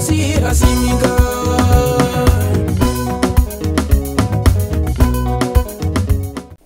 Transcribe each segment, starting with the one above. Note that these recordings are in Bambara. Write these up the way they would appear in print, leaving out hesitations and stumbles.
Sɔrɔdasi Asimi kan.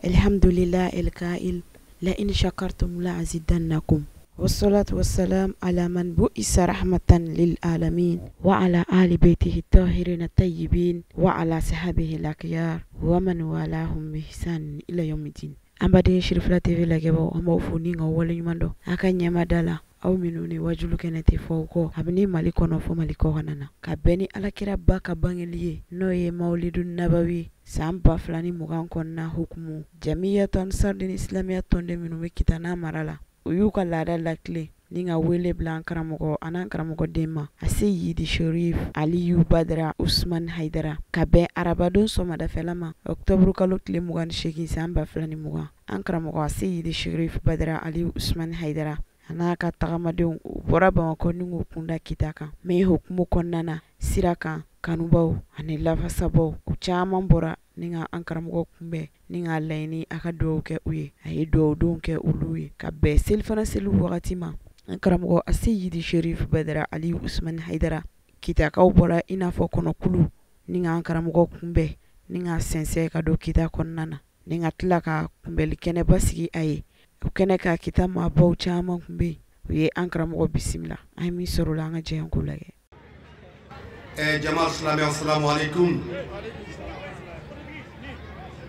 Alhamdulillah el-Kail la in shakartum la azidannakum wassalatu wassalam ala man bu'isa rahmatan lil alamin wa ala ahli baytihi tahirin tayyibin wa ala sahabihi al-akhyar wa man walahum bi ihsan ila yawmiddin. An baden Cherifla TV lajɛbaaw, an b'aw fo ni ka waleɲuman dɔn a ka ɲɛmada la. Aw minnu ni wajulu kɛnɛ tɛ fɔ kɔ a bɛ ni Mali kɔnɔ fo Mali kɔkan na, ka bɛn ni Alakiraba ka bangeli ye, n'o ye Mawlidu Nabawi san 2020 kɔnɔna hukumu. Jamiyatu Ansardini Islamiya tɔnden minnu bɛ Kita n'a mara la, u y'u ka laada lakile ni ka wele bila an karamɔgɔ an n'an karamɔgɔden ma Aseyidi Sherif Aliyu Badara Usman Hayidara, ka bɛn arabadon sɔgɔmadafɛla ma octobre kalo tile 28 san 2020. An karamɔgɔ Aseyidi Sherif Badara Aliyu Usman Hayidara a n'a ka tagamadenw u bɔra Bamakɔ ni k'u kunda Kita kan. Min hukumu kɔnɔna na, sira kan kanubaw ani lafasabaw u caman bɔra ni ka an karamɔgɔ kunbɛn ni k'a laɲini a ka dugawu kɛ u ye. A ye dugawudonw kɛ olu ye ka bɛn selifana seli wagati ma. An karamɔgɔ Aseyidi Sherif Badara Aliyu Usman Hayidara, Kitakaw bɔra i n'a fɔ kɔnɔkulu ni k'an karamɔgɔ kunbɛn ni k'a sɛnsɛn ka don Kita kɔnɔna na, ni ka tila ka kunbɛnli kɛnɛba sigi a ye. O kɛnɛ ka Kita maabaw caman kun bɛ yen, u ye an karamɔgɔ bisimila. An ye min sɔrɔ o la, an ka jɛ an k'o lajɛ. Jama silamɛ, assalamu alaikum.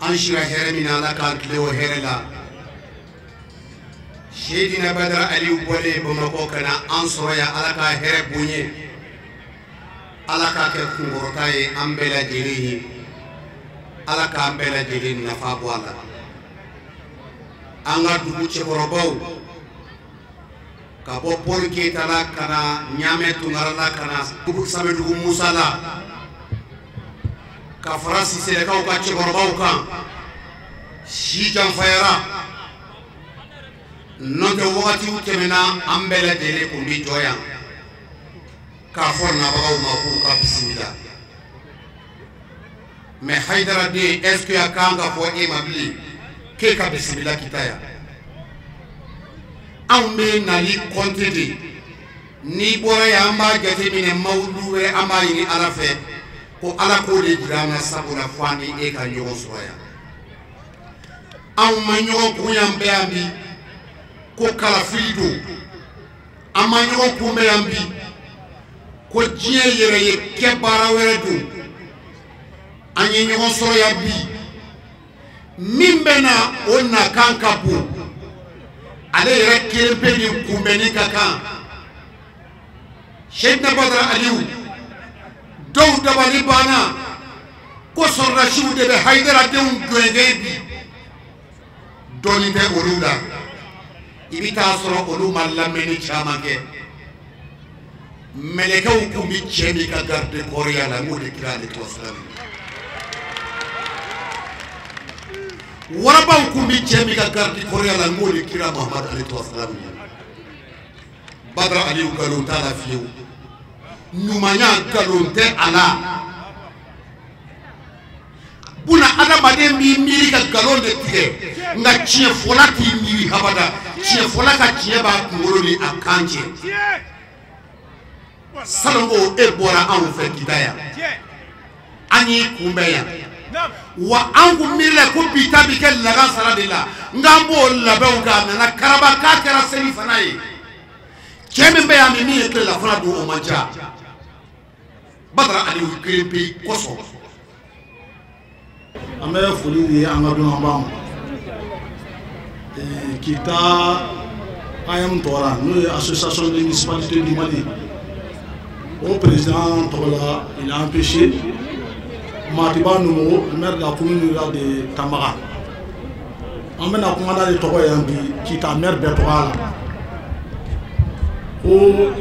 An sira hɛrɛ min na, Ala k'an tile o hɛrɛ la. Seydina Badara Aliyu bɔlen Bamakɔ ka na an sɔrɔ yan, Ala ka hɛrɛ bonya, Ala k'a kɛ kunkɔrɔta ye an bɛɛ lajɛlen ye, Ala k'an bɛɛ lajɛlen nafa bɔ a la. An ka dugu cɛkɔrɔbaw ka bɔ Paul Keyita la ka na Ɲamɛ Tunkara la ka na Samidugu Musa la, ka fara Siselakaw ka cɛkɔrɔbaw kan, si janfayara. N'o tɛ wagatiw tɛmɛna, an bɛɛ lajɛlen kun bi jɔ yan k'a fɔ nabagaw ma k'u ka bisimila. Mais Hayidara den, est ce que a kan ka fɔ e ma bilen k'e ka bisimila Kita yan? Anw bɛ nali kɔnte de. N'i bɔra yan, an b'a jateminɛ mawulu wɛrɛ, an b'a ɲini Ala fɛ ko Ala k'o de jira an na, sabula fo an ni e ka ɲɔgɔn sɔrɔ yan. Anw ma ɲɔgɔn kun yan bɛɛ yan bi ko kalafili don, an ma ɲɔgɔn kunbɛn yan bi ko diɲɛ yɛrɛ ye kɛ baara wɛrɛ don. An ye ɲɔgɔn sɔrɔ yan bi, min bɛ na o nakan ka bon, ale yɛrɛ kelen pe ni kunbɛnni ka kan. Seydina Badara Aliyu, dɔw dabali banna ko sɔrɔdasiw de bɛ Hayidara denw gɛngɛn bi. Dɔɔnin tɛ olu la, i bɛ taa sɔrɔ olu ma lamɛnni caman kɛ. Mɛlɛkɛw kun bɛ cɛ min ka garde corps ya la, n'o de kira ale tɔgɔ sira. Warabaw kun bɛ cɛ min ka garde corps ya la, n'o de kira Muhamadu ale tɔgɔ sira. Badara Aliyu, nkalon t'a la fiyewu, ɲumanya nkalon tɛ a la. Buna adamaden b'i miiri ka nkalon de tigɛ, nka tiɲɛfɔla t'i miiri habada. Tiɲɛfɔla ka tiɲɛ b'a kunkolo ni a kan cɛ. Salongo, e bɔra anw fɛ Kita yan, an y'i kunbɛn yan. Wa an kun miiri la ko bi ta bi kɛ lagansara de la, nka an b'o labɛnw kɛ. A nana karaba k'a kɛra seli fana ye. Cɛ min bɛ yan bi, min ye tilelafana dun, o man ca. Badara Aliyu kelen pe kosɔn. An bɛ foli di an ka dunanbaw ma. Kita AM tɔgɔ la, n'o ye association des municipalités du Mali, o président tɔgɔ la, il a empêché Matiba Numu, maire de la commune rurale de Tambaga. An bɛna kuma n'ale tɔgɔ ye yan bi, Kita maire bɛɛ tɔgɔ la. Ko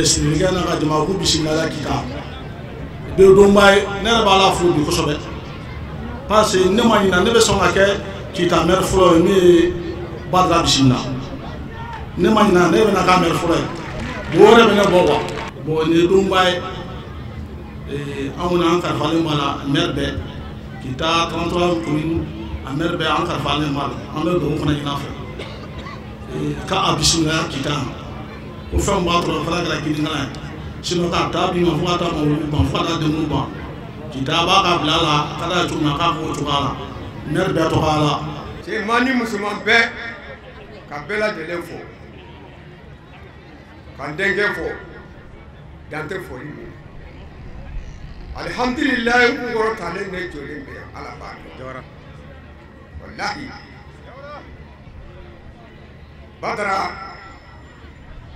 Sirikɛ n'a ka jama k'u bisimila la Kita. Bi donba ye, ne yɛrɛ b'a la fo bi kosɛbɛ. Parce que ne ma ɲina, ne bɛ sɔn ka kɛ Kita maire fɔlɔ ye min ye Badara bisimila. Ne ma ɲina, ne bɛna k'a maire fɔlɔ ye. Bon, o yɛrɛ bɛ ne bɔ quoi. Bon, nin ye donba ye. Anw n'an kalifalen b'a la, maire bɛɛ Kita 33 commune, a maire bɛɛ an kalifalen b'a la. An bɛ dugawu fana ɲini a fɛ k'a bisimila Kita. Ko fɛn b'a tɔrɔ fana kɛra girinkalan ye. Sinon k'a taa bi ma fo ka taa mawuludu ban fo ka taa denw ban. Kita b'a ka bila la a ka d'a ye cogo min na k'a k'o cogoya la. Maire bɛɛ tɔgɔ la. Cɛman ni musoman bɛɛ ka bɛɛ lajɛlen fo. Ka n denkɛ fo. Dan tɛ foli min. Alihamdulilayi n kunkɔrɔ talen ne jɔlen bɛ yan Ala b'a dɔn. Walahi. Badara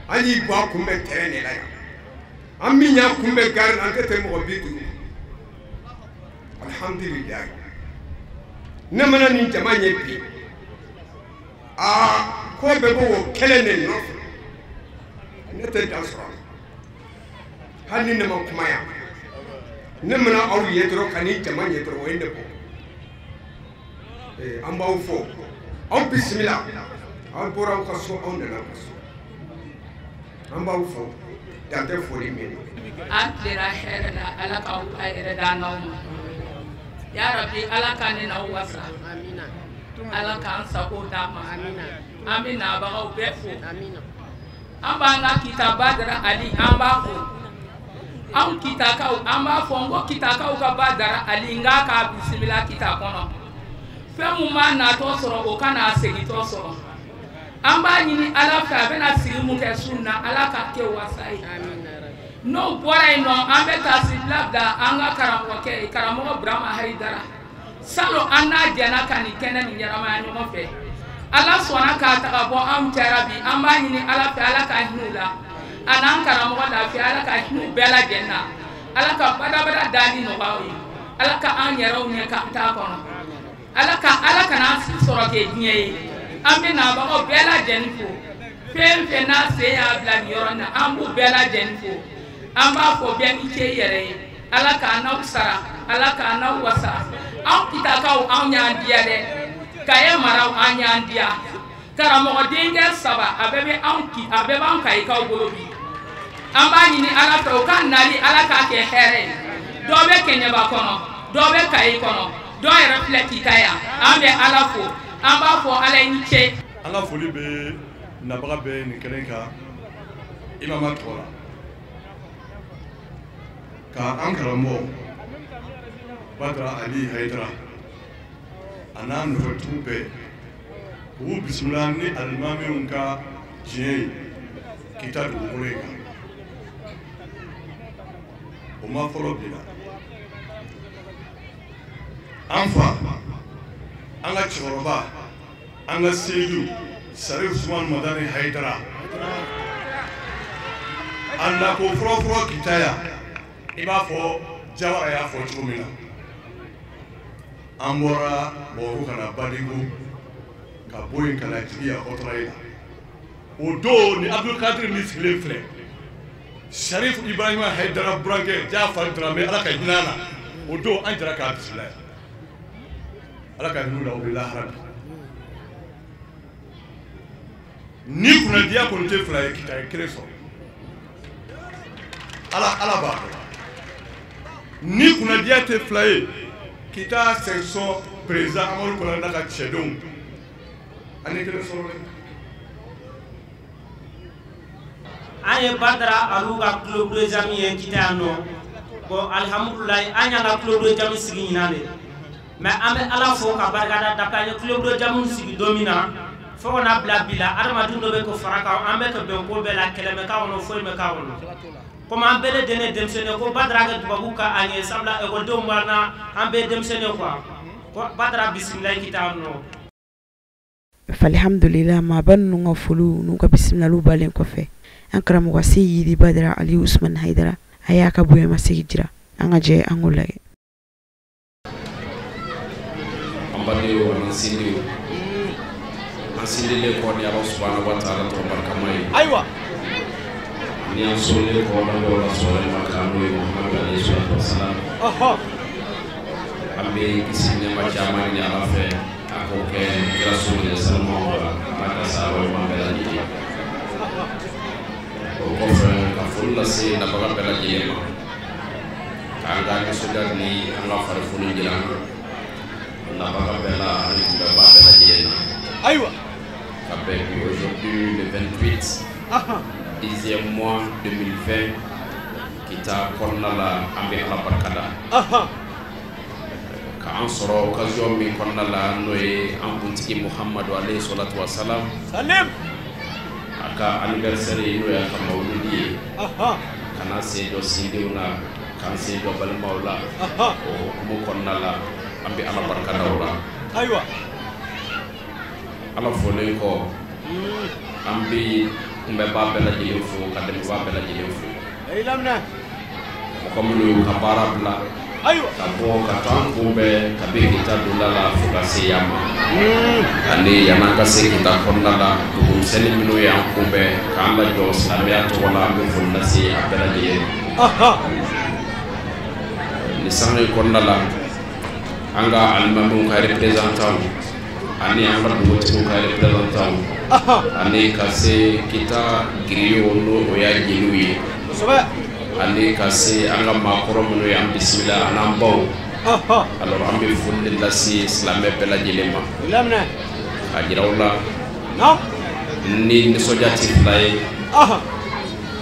an y'i bɔ a kunbɛn terrain de la yan. An min y'a kunbɛn gari la an tɛ tɛmɛ mɔgɔ 50. Alihamdulilayi. Ne mana nin jama ye bi. Aa ko bɛɛ b'o kelen de nɔfɛ. Ne tɛ dan sɔrɔ a la. Hali ni ne ma kuma yan. Ne mana aw ye dɔrɔn ka nin jama ye dɔrɔn o ye ne bɔ. An b'aw fo. Aw bisimila. Aw bɔra aw ka so aw nana aw ka so. An b'aw fo. Dan tɛ foli min na. An tilera hɛrɛ la Ala k'aw ka hɛrɛ d'an n'aw ma. Ya Rabbi Ala ka ne n'aw wasa. Ala k'an sago d'an ma. An bɛ nabagaw bɛɛ fo. An b'an ka Kita Badara Ali an b'a fo. Anw Kitakaw an b'a fɔ n ko Kitakaw ka Badara Ali n k'a k'a bisimila Kita kɔnɔ. Fɛn mun b'a natɔ sɔrɔ o kana segintɔ sɔrɔ. An b'a ɲini Ala fɛ a bɛna sigi mun kɛ su in na Ala k'a kɛ wasa ye. N'o bɔra yen nɔ an bɛ taasibila bila an ka karamɔgɔkɛ ye karamɔgɔ Burama Hayidara. Salon an n'a jɛna ka nin kɛnɛ nin ɲɛnamaya ɲɔgɔn fɛ. Ala sɔnna k'a ta ka bɔ anw cɛla bi an b'a ɲini Ala fɛ Ala ka hinɛ u la. A n'an karamɔgɔ lafiya Ala ka hinɛ bɛɛ lajɛlen na. Ala ka badabada dali nɔgɔya aw ye. Ala ka an yɛrɛw ɲɛ k'an t'a kɔnɔ. Ala ka Ala kana an si sɔrɔ kɛ diɲɛ ye. An bɛ nabagaw bɛɛ lajɛlen fo. Fɛn fɛn n'a sen y'a bila nin yɔrɔ in na an b'u bɛɛ lajɛlen fo. An b'a fɔ bɛɛ ni ce i yɛrɛ ye. Ala k'an n'aw sara. Ala k'an n'aw wasa. Anw Kitakaw anw y'an diya dɛ. Kaye maraw an y'an diya. Karamɔgɔ denkɛ 3 a bɛɛ bɛ anw ki a bɛɛ b'an Kayikaw bolo bi. An b'a ɲini Ala fɛ u ka nali Ala k'a kɛ hɛrɛ ye. Dɔ bɛ Kɛɲɛba kɔnɔ, dɔ bɛ Kayi kɔnɔ, dɔ yɛrɛ filɛ Kita yan. An bɛ Ala fo. An b'a fɔ Ala i ni ce. An ka foli bɛ nabaga bɛɛ nin kɛnɛ kan Imama tɔgɔ la. Ka an karamɔgɔ Badara Ali Hayidara a n'a nɔfɛtigiw bɛɛ k'u bisimila ni alimamiw ka diɲɛ ye Kita dugukolo in kan. O ma fɔlɔ bi la. An fa, an ka cɛkɔrɔba, an ka seyidu Sari Usumani Madani Hayidara a nako fɔlɔfɔlɔ Kita yan i b'a fɔ Jawara y'a fɔ cogo min na. An bɔra Bamakɔ ka na Badinko ka bɔ yen ka na jigin yan Kɔtɔrɔyi la. O don ni Abdulkadir min sigilen filɛ Sharif Ibrahima Hayidara burankɛ Jafar Darame Ala ka hinɛ a la o don an jɛra k'a bisimila yan. Ala ka hinɛ u la o bɛ lahara bi. Ni kunnadiya kɔni tɛ fila ye Kita ye kelen sɔrɔ. Ala b'a dɔn. Ni kunnadiya tɛ fila ye Kita section président Amadu Kɔnɛ n'a ka cɛdenw an ye kelen sɔrɔ dɛ. An ye Badara Aliou ka kulo jami ye Kita yan nɔ. Bon alihamudulilayi an y'an ka kulo jami sigi ɲinan de. Mais an bɛ Ala fo ka barika da d'après an ye kulo jami sigi don min na fo ka n'a bila bi la adamaden dɔ bɛ ko fara kan an bɛ ka bɛn ko bɛɛ la kɛlɛ bɛ k'a kɔnɔ foyi bɛ k'a kɔnɔ. Komi an bɛɛ de den ye denmisɛnnin ye ko Badara kɛ tubabu ka an ye sabula ekɔlidenw b'an na an bɛɛ ye denmisɛnnin ye quoi. Ko Badara bisimila Kita yan nɔ. Alhamdulillah maaba ninnu ka foliw n'u ka bisimilaliw balen kɔfɛ an karamɔgɔ Seyidi Badara Ali Usumani Hayidara a y'a ka bonyamasegin jira. An ka jɛ an k'o lajɛ. An badenw an sindiw an sindilen kɔ ni Ala subahana wa taala tɔgɔ barikama ye. Ayiwa. Ni an sɔnlen kɔ an la sɔrɔ ma kan n'o ye Muhamadu alayhi salatu wasalam. An bɛ kisi nɛɛma caman ɲini Ala fɛ a k'o kɛ kira so sanumanw la n'a ka sahaba ɲuman bɛɛ lajɛlen. O kɔfɛ ka foli lase nabaga bɛɛ lajɛlen ma k'an ka nisɔndiya ni an ka farifoni jira nabaga bɛɛ la ani kunbɛba bɛɛ lajɛlen na. Ayiwa. Ka bɛn bi aujourd'hui le 28 10e mois 2020 Kita kɔnɔna la an bɛ Ala barika da. Ka an sɔrɔ occasion min kɔnɔna la n'o ye an kuntigi Muhamadu alayhi salatu wa salam. A ka anniversaire ye n'o y'a ka mawuludi ye. Ka na sen jɔ sindenw na, k'an sen jɔ balimaw la. O hukumu kɔnɔna la an bɛ Ala barika da o la. Ayiwa. Ala folen kɔ, an bɛ kunbɛbaa bɛɛ lajɛlen fo ka dɛmɛbaa bɛɛ lajɛlen fo. Mɔgɔ minnu y'u ka baara bila ka bɔ ka taa an kunbɛn ka bɛ Kita donda la fo ka se yan ma. Ani yan'an ka se Kita kɔnɔna la, dugumisɛnnin minnu y'an kunbɛn k'an lajɔ silamɛya tɔgɔ la, an bɛ foli lase a bɛɛ lajɛlen ma. Nin sanga in kɔnɔna la, an ka alimamiw ka représentant ani an ka dugutigiw ka représentant ani ka se Kita griot n'o o y'a jeliw ye, ani ka se an ka maakɔrɔ minnu y'an bisimila an n'an baw. Alors an bɛ foli lase silamɛ bɛɛ lajɛlen ma k'a jira u la ni nisɔndiya tɛ fila ye.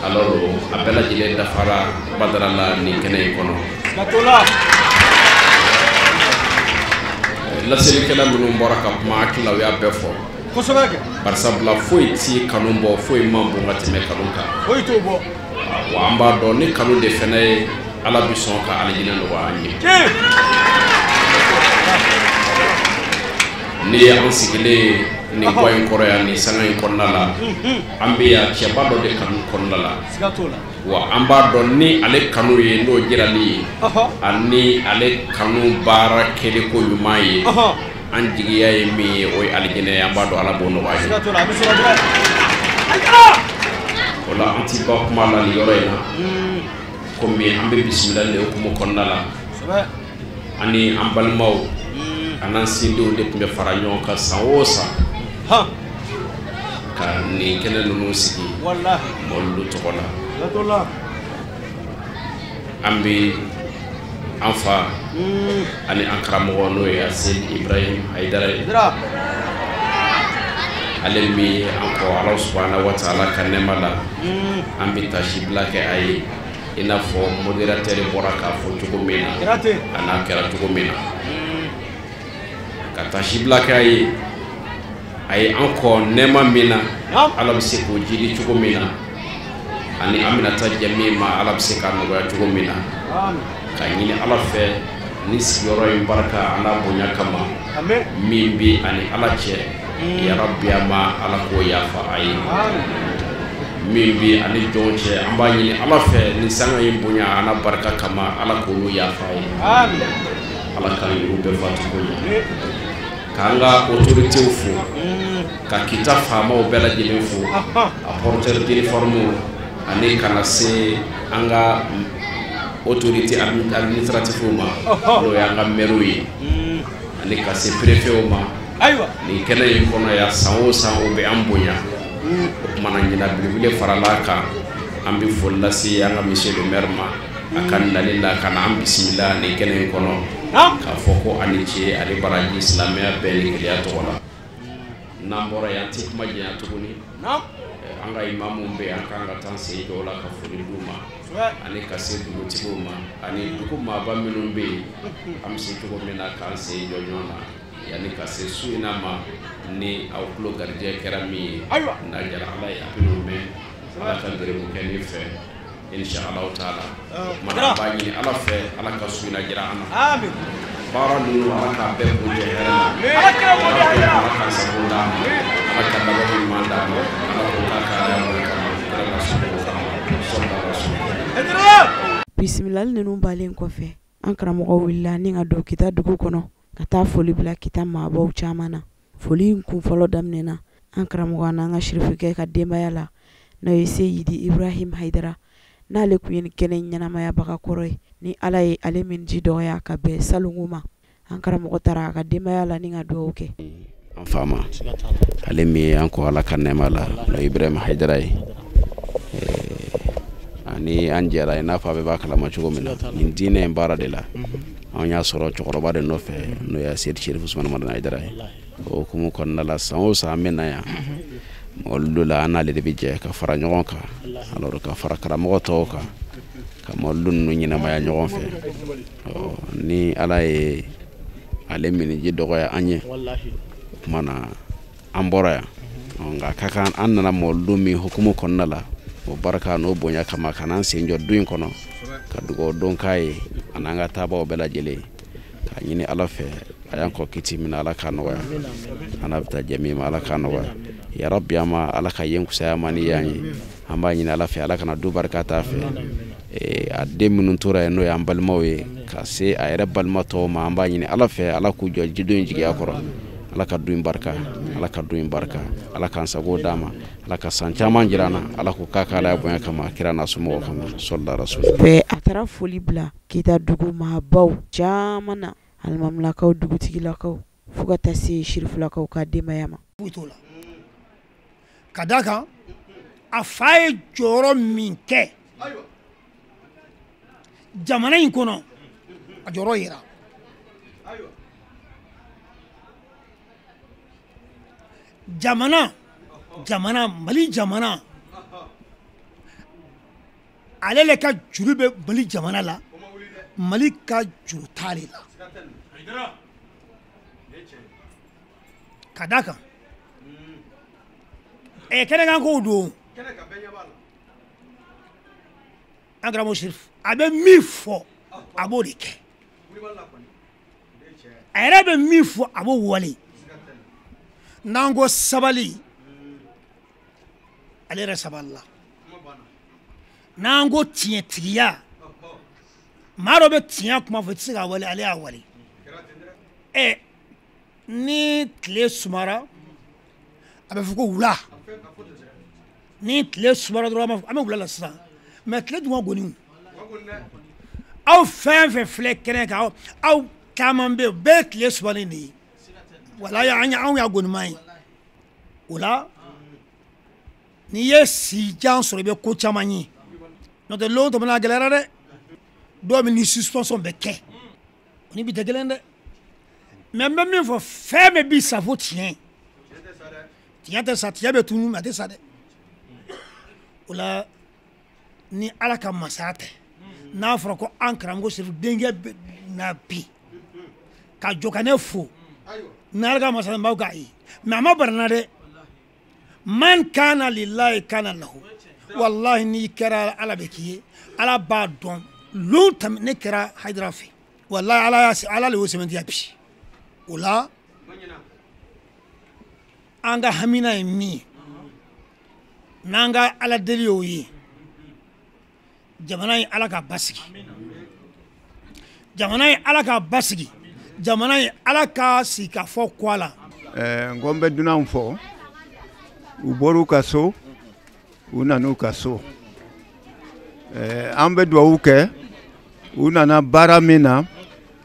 Alors a bɛɛ lajɛlen dafara Badara la nin kɛnɛ in kɔnɔ. Laselikɛla minnu bɔra ka kuma hakili la, u y'a bɛɛ fɔ. Barisabula foyi ti kanu bɔ, foyi man bon ka tɛmɛ kanu kan. Wa an b'a dɔn ni kanu de fɛnɛ ye, Ala bɛ sɔn ka alijinɛ nɔgɔya an ye. Ni ye an sigilen nin gwa in kɔrɔ yan, nin sanga in kɔnɔna la, an bɛ yan cɛba dɔ de kanu kɔnɔna la. Wa an b'a dɔn ni ale kanu ye, n'o jirali ye, ani ale kanu baara kɛliko ɲuman ye, an jigiya ye min ye, o ye alijinɛ ye. An b'a dɔn Ala b'o nɔgɔya ye. O la an ti ban kuma la nin yɔrɔ in na, komi an bɛ bisimila de hukumu kɔnɔna la, ani an balimaw an'an sindenw de tun bɛ fara ɲɔgɔn kan san o san ka nin kɛnɛ ninnu sigi mawuludu tɔgɔ la. An bɛ an fa ani an karamɔgɔ n'o ye Seyidi Ibrahim Hayidara ye, ale min ye an kɔ Ala subahana wa taala ka nɛɛma la, an bɛ tasibila kɛ a ye i n'a fɔ modérateur bɔra k'a fɔ cogo min na, a n'a kɛra cogo min na, ka tasibila kɛ a ye. A ye an kɔ nɛɛma min na, Ala bɛ se k'o jidi cogo min na, ani an bɛna taa jɛ min ma, Ala bɛ se k'a nɔgɔya cogo min na, ka ɲini Ala fɛ ni sigiyɔrɔ in barika a n'a bonya kama, min bɛ ani Ala cɛ, yarabi a ma Ala k'o yafa a ye. Min bɛ ani jɔn cɛ, an b'a ɲini Ala fɛ ni sanga in bonya a n'a barika kama, Ala k'olu yafa a ye. Ala k'an yɛrɛw bɛɛ fatuko ɲɛ. K'an ka autorités fo, ka Kita faamaw bɛɛ lajɛlen fo, a porteur d'uniforme ani ka na se an ka autorité administrative ma, n'o y'an ka maire ye, ani ka se préfet ma. Nin kɛnɛ in kɔnɔ yan, san o san o bɛ an bonya. O kumana ɲina belebele farala kan, an bɛ foli lase an ka monsieur le maire ma a ka nali la ka na an bisimila nin kɛnɛ in kɔnɔ, k'a fɔ ko a ni ce, ale baraji silamɛya bɛɛ ni kelenya tɔgɔ la. N'an bɔra yan, an tɛ kuma janya tuguni. An ka imamuw bɛ yan, an kan ka taa sen jɔ o la ka foli d'u ma, ani ka se dugutigiw ma, ani dugu maaba minnu bɛ yen, an bɛ se cogo min na k'an sen jɔ ɲɔgɔn na yanni ka se su in na ma. Ni aw tulo garijɛ kɛra min ye, n'a jara Ala ye, a bɛ n'o mɛn. Ala ka gɛrɛbu kɛ nin fɛ insha Allah taala. O kumana an b'a ɲini Ala fɛ, Ala ka su in na jira an na. Baara ninnu, Ala k'a bɛɛ kuncɛ hɛrɛ la. Ala k'a sago d'an ma, Ala ka labanko ɲuman d'an ma, Ala k'o k'a ka kama, kira ka somɔgɔw kama, sɔlila rasul. Bisimilali ninnu balen kɔfɛ, an karamɔgɔ wulila ni ka don Kita dugu kɔnɔ ka taa foli bila Kita maabaw caman na. Foli in kun fɔlɔ daminɛna an karamɔgɔ n'an ka sirifikɛ ka denbaya la, n'o ye Seyidi Ibrahim Hayidara, n'ale tun ye nin kɛnɛ ɲɛnamayabaga kɔrɔ ye, ni Ala ye ale min ji dɔgɔya ka bɛn salongo ma. An karamɔgɔ taara a ka denbaya la ni ka dugawu kɛ. An fa ma, ale min ye an kɔ Ala ka nɛɛma la, n'o ye Ibrahim Hayidara ye, ani an jɛra i n'a fɔ a bɛɛ b'a kalama cogo min na, nin diinɛ in baara de la. An y'a sɔrɔ cɛkɔrɔba de nɔfɛ, n'o ye Seyidi Serifu Usumani Madani Hayidara ye. O hukumu kɔnɔna la, san o san an bɛ na yan mawuludu la, an n'ale de bɛ jɛ ka fara ɲɔgɔn kan, alors ka fara karamɔgɔ tɔw kan. ka mawuludu ninnu ɲɛnamaya ɲɔgɔn fɛ. Ni Ala ye ale miniji dɔgɔya an ye, o tuma na an bɔra yan. Nka ka kan an nana mawuludu min hukumu kɔnɔna la, o barika n'o bonya kama ka n'an sen jɔ du in kɔnɔ ka dugawu don k'a ye a n'an ka taabaw bɛɛ lajɛlen, k'a ɲini Ala fɛ a y'an kɔ kiti min na Ala k'a nɔgɔya, an n'a bɛ taa jɛ min ma Ala k'a nɔgɔya. Ya Rabbi, an ma Ala ka yen kusaya ma ni yan ye. An b'a ɲini Ala fɛ Ala kana du barika t'a fɛ. A den minnu tora yen n'o y'an balimaw ye, ka se a yɛrɛ balima tɔw ma, an b'a ɲini Ala fɛ Ala k'u jɔ jido in jigiya kɔrɔ. Ala ka du in barika, Ala ka du in barika, Ala k'an sago d'a ma, Ala ka san caman jira an na, Ala k'o k'a k'Ala ya bonya kama, kira n'a somɔgɔw kama, sɔlila rasul. Fɛ a taara foli bila Kita dugu maabaw caman na, alimamilakaw, dugutigilakaw, fo ka taa se sirifilakaw ka denbaya ma. Foyi t'o la. Ka d'a kan a fa ye jɔyɔrɔ min kɛ jamana in kɔnɔ, a jɔyɔrɔ yera. Jamana Mali jamana, ale le ka juru bɛ Mali jamana la, Mali ka juru t'ale la. Ka d'a kan kɛnɛkan kow don. An karamɔgɔ Sirifu a bɛ min fɔ a b'o de kɛ, a yɛrɛ bɛ min fɔ a b'o wale. N'an ko sabali, ale yɛrɛ sabalila. N'an ko tiɲɛtigiya, maa dɔ bɛ tiɲɛ kuma fɔ i tɛ se k'a wale, ale y'a wale. Ni tile sumara a bɛ fɔ ko wula, ni tile sumara dɔrɔn an bɛ wula la sisan, mɛ tile dun ka goni. Aw fɛn fɛn filɛ kɛnɛ kan, aw caman bɛ yen, bɛɛ ye tile sumalen de ye. Walayi anw y'a goniman ye. O la n'i ye si jan sɔrɔ i bɛ ko caman ye. N'o tɛ lon tɛmɛna a gɛlɛyara dɛ. Dɔw bɛ ni suspension bɛ kɛ, o ni bi tɛ kelen dɛ. Mɛ n bɛ min fɔ, fɛn bɛɛ bi sa fo tiɲɛ. Tiɲɛ tɛ sa, tiɲɛ bɛ tunun mɛ a tɛ sa dɛ. O la ni Ala ka masaya tɛ, n'a fɔra ko an karamɔgɔ Sirifu denkɛ bɛ na bi ka jɔ ka ne fo, ni Ala ka masaya n b'aw k'a ye. Mɛ a ma bana na dɛ. Man kana lillahi kana lahu. Wallahi n'i kɛra Ala bɛ k'i ye, Ala b'a dɔn. Lon tɛmɛ ne kɛra Hayidara fɛ, wallahi Ala le y'o sɛmɛntiya bi. O la an ka hamina ye min ye, n'an ka Ala deli y'o ye, jamana in Ala k'a basigi, jamana in Ala k'a basigi, jamana in Ala k'a sigi ka fɔ kɔ a la. N ko n bɛ dunanw fɔ, u bɔr'u ka so, u nan'u ka so. An bɛ dugawu kɛ, u nana baara min na,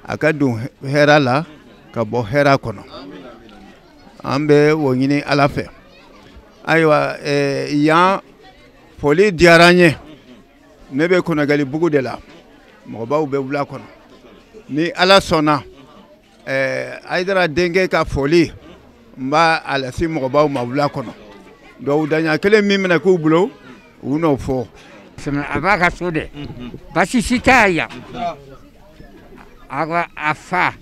a ka don hɛrɛ la, ka bɔ hɛrɛ kɔnɔ. An bɛ o ɲini Ala fɛ. Ayiwa, yan foli diyara n ye. Ne bɛ Kɔnɔgalibugu de la, mɔgɔbaw bɛ wula kɔnɔ. Ni Ala sɔnna, Hayidara denkɛ ka foli n b'a a lase mɔgɔbaw ma wula kɔnɔ. Dɔw daɲa kelen min bɛna k'u bolo, u n'o fɔ. A b'a ka so dɛ, basi si t'a yan. A fa,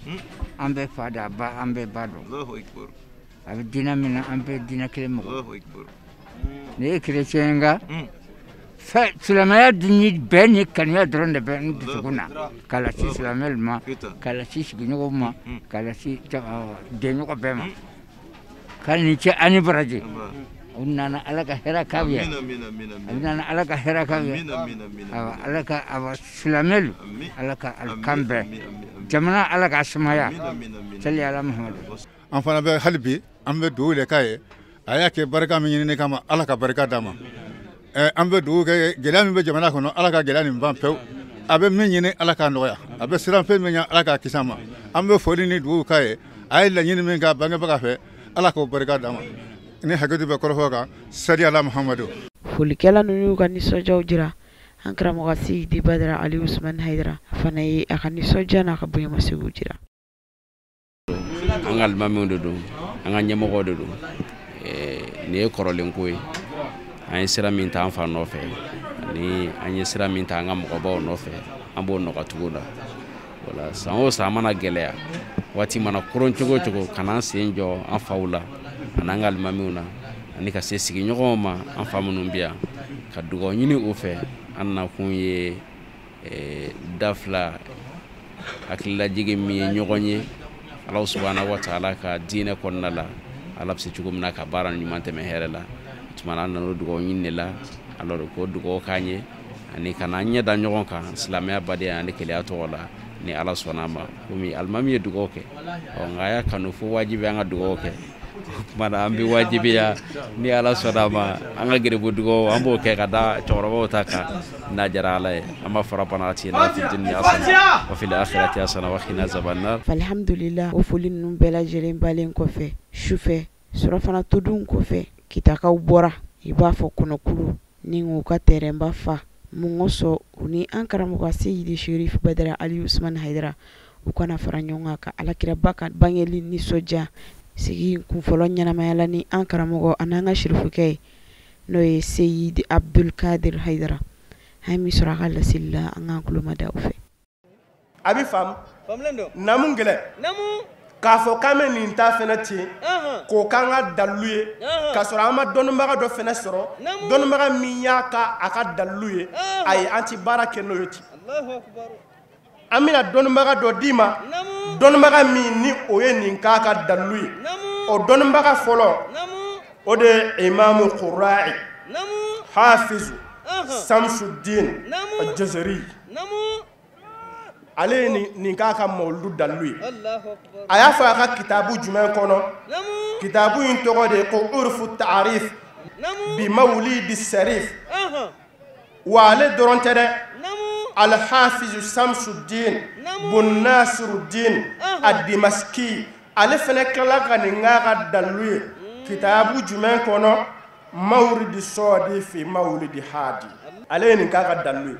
an bɛ fa dɔn, a ba, an bɛ ba dɔn. A bɛ diinɛ min na, an bɛ diinɛ kelen mɔgɔ. Ne ye chrétien ye nka silamɛya ni bɛn ni kanuya dɔrɔn de bɛ n dusukun na, k'a lase silamɛw ma, k'a lase sigiɲɔgɔnw ma, k'a lase denɲɔgɔn bɛɛ ma. K'a ni ce ani baraji. U nana Ala ka hɛrɛ k'aw ye. U nana Ala ka hɛrɛ k'aw ye. Ala ka silamɛw, Ala ka kan bɛn. Jamana Ala k'a sumaya. Sali ala Muhamadu. An fana bɛ hali bi an bɛ dugawu de k'a ye. A y'a kɛ barika min ɲini kama, Ala ka barika d'a ma. An bɛ dugawu kɛ gɛlɛya min bɛ jamana kɔnɔ, Ala ka gɛlɛya nin ban pewu. A bɛ min ɲini Ala k'a nɔgɔya, a bɛ siran fɛn min ɲɛ Ala k'a kisi a ma. An bɛ foli ni dugawu k'a ye. A ye laɲini min kɛ a bangebaga fɛ, Ala k'o barika d'a ma. Ni hakili bɛ kɔrɔfɔ kan, sali ala Muhamadu. Folikɛla ninnu y'u ka nisɔndiyaw jira. An karamɔgɔ Seyidi Badara Ali Usumani Hayidara a fana ye a ka nisɔndiya n'a ka bonyamasegin jira. An ka alimamiw de don, an ka ɲɛmɔgɔw de don. Nin ye kɔrɔlen ko ye, an ye sira min ta an fa nɔfɛ, Ani an ye sira min ta an ka mɔgɔbaw nɔfɛ, an b'o nɔgɔcogo la. Wala san o san mana gɛlɛya, waati mana koron cogo o cogo, ka n'an sen jɔ an faw la ani an ka alimamiw na, ani ka se sigiɲɔgɔnw ma, an fa minnu bɛ yan, ka dugawu ɲini u fɛ. An nakun ye da fila hakililajigin min ye ɲɔgɔn ye Ala subahana wa taala ka diinɛ kɔnɔna la, Ala bɛ se cogo min na ka baara ɲuman tɛmɛ hɛrɛ la. O tuma na an nana o dugawu ɲini de la, alors k'o dugawu k'an ye ani ka n'an ɲɛ da ɲɔgɔn kan silamɛya badenya ani kelenya tɔgɔ la, ni Ala sɔnna a ma. Komi alimami ye dugawu kɛ, ɔ nka a y'a kanu fo wajibi an ka dugawu kɛ. O tuma na an bɛ wajibiya ni Ala sɔnna a ma, an ka geribu dugawu an b'o kɛ ka da cɛkɔrɔbaw ta kan n'a diyara Ala ye. An b'a fɔ rabbana atina fid dunya hasana wa fil akhirati hasana wa qina azaban nar. Alhamdulillah, o foli ninnu bɛɛ lajɛlen balen kɔfɛ, sufɛ surafana todun kɔfɛ, Kitakaw bɔra i b'a fɔ kɔnɔkulu ni k'u ka tɛrɛnba fa. Mun kosɔn u ni an karamɔgɔ Seyidi Sherif Badara Ali Usman Hayidara u kana fara ɲɔgɔn kan ka alakiraba ka bangeli nisɔndiya. Sigi kunfɔlɔ ɲɛnamaya la ni an karamɔgɔ ani an ka sirifukɛ ye, n'o ye Seyidi Abdul Kadir Hayidara. An ye min sɔrɔ a ka laseli la, an k'an tulo mada o fɛ. A bɛ faamu namu gɛlɛn k'a fɔ k'an bɛ nin ta fɛnɛ ten k'o k'an ka dalilu ye, k'a sɔrɔ an ma dɔnnibaga dɔ fɛnɛ sɔrɔ, dɔnnibaga min y'a ka a ka dalilu ye. Ayi, an ti baara kɛ n'o ye ten. An bɛna dɔnnibaga dɔ d'i ma, dɔnnibaga min ni o ye nin k'a ka dalilu ye. O dɔnnibaga fɔlɔ, o de ye Imamu Qura'i Hafizu Samsudin Jazari. Ale ye nin k'a ka mawuludu dalilu ye. A y'a fɔ a ka kitabu jumɛn kɔnɔ? Kitabu in tɔgɔ de ye ko Urufu Taarif bi mawulidi Sarif. Wa ale dɔrɔn tɛ dɛ, Alhafizu Samsudin bun Nasiruddin Adimaski, ale fɛnɛ tilala ka nin k'a ka dalilu ye kitabu jumɛn kɔnɔ? Mawulidi Sɔɔdi fi mawulidi Hadi. Ale ye nin k'a ka dalilu ye.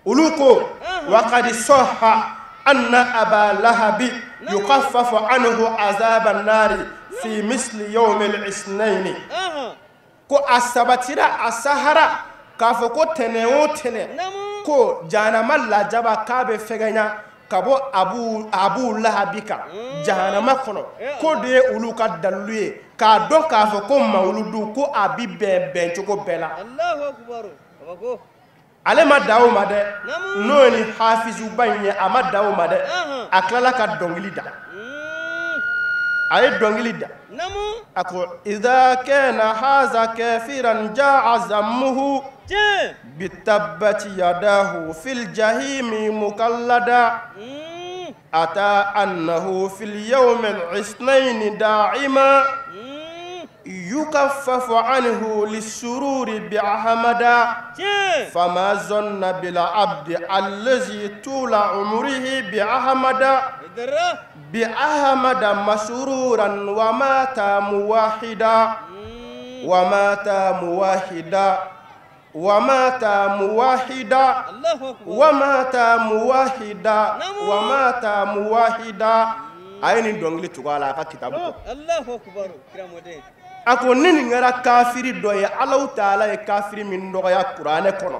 Olu ko waqad sahha anna aba lahabi yukaffafu anhu azaba nari fi misli yawm al-ithnain. Ko a sabatira a sahara k'a fɔ ko tɛnɛ o tɛnɛ ko jahanama lajaba k'a bɛ fɛgɛnya ka bɔ abu lahabi kan jahanama kɔnɔ. K'o de ye olu ka dalilu ye k'a dɔn k'a fɔ ko mawuludu ko a bi bɛn bɛncogo bɛɛ la. Ale ma da o ma dɛ, n'o ye ni hafizuba in ye, a ma da o ma dɛ, a tilala ka dɔnkili da. A ye dɔnkili da, a ko idha kana haza kafiran jaa zammuhu bitabbati yadahu fil jahimi mukallada ata annahu fil yawmi al-ithnain da'ima yukaffafu anhu lissururi bi'ahmada fama zanna bil abdi allazi tula umrihi bi'ahmada bi'ahmada masruran wa mata muwahida wa mata muwahida wa mata muwahida wa mata muwahida wa mata muwahida. A ye nin dɔnkili tugu a la a ka kitabu kɔnɔ. A ko ni nin kɛra kafiri dɔ ye, Alahu taala ye kafiri min dɔgɔya kuranɛ kɔnɔ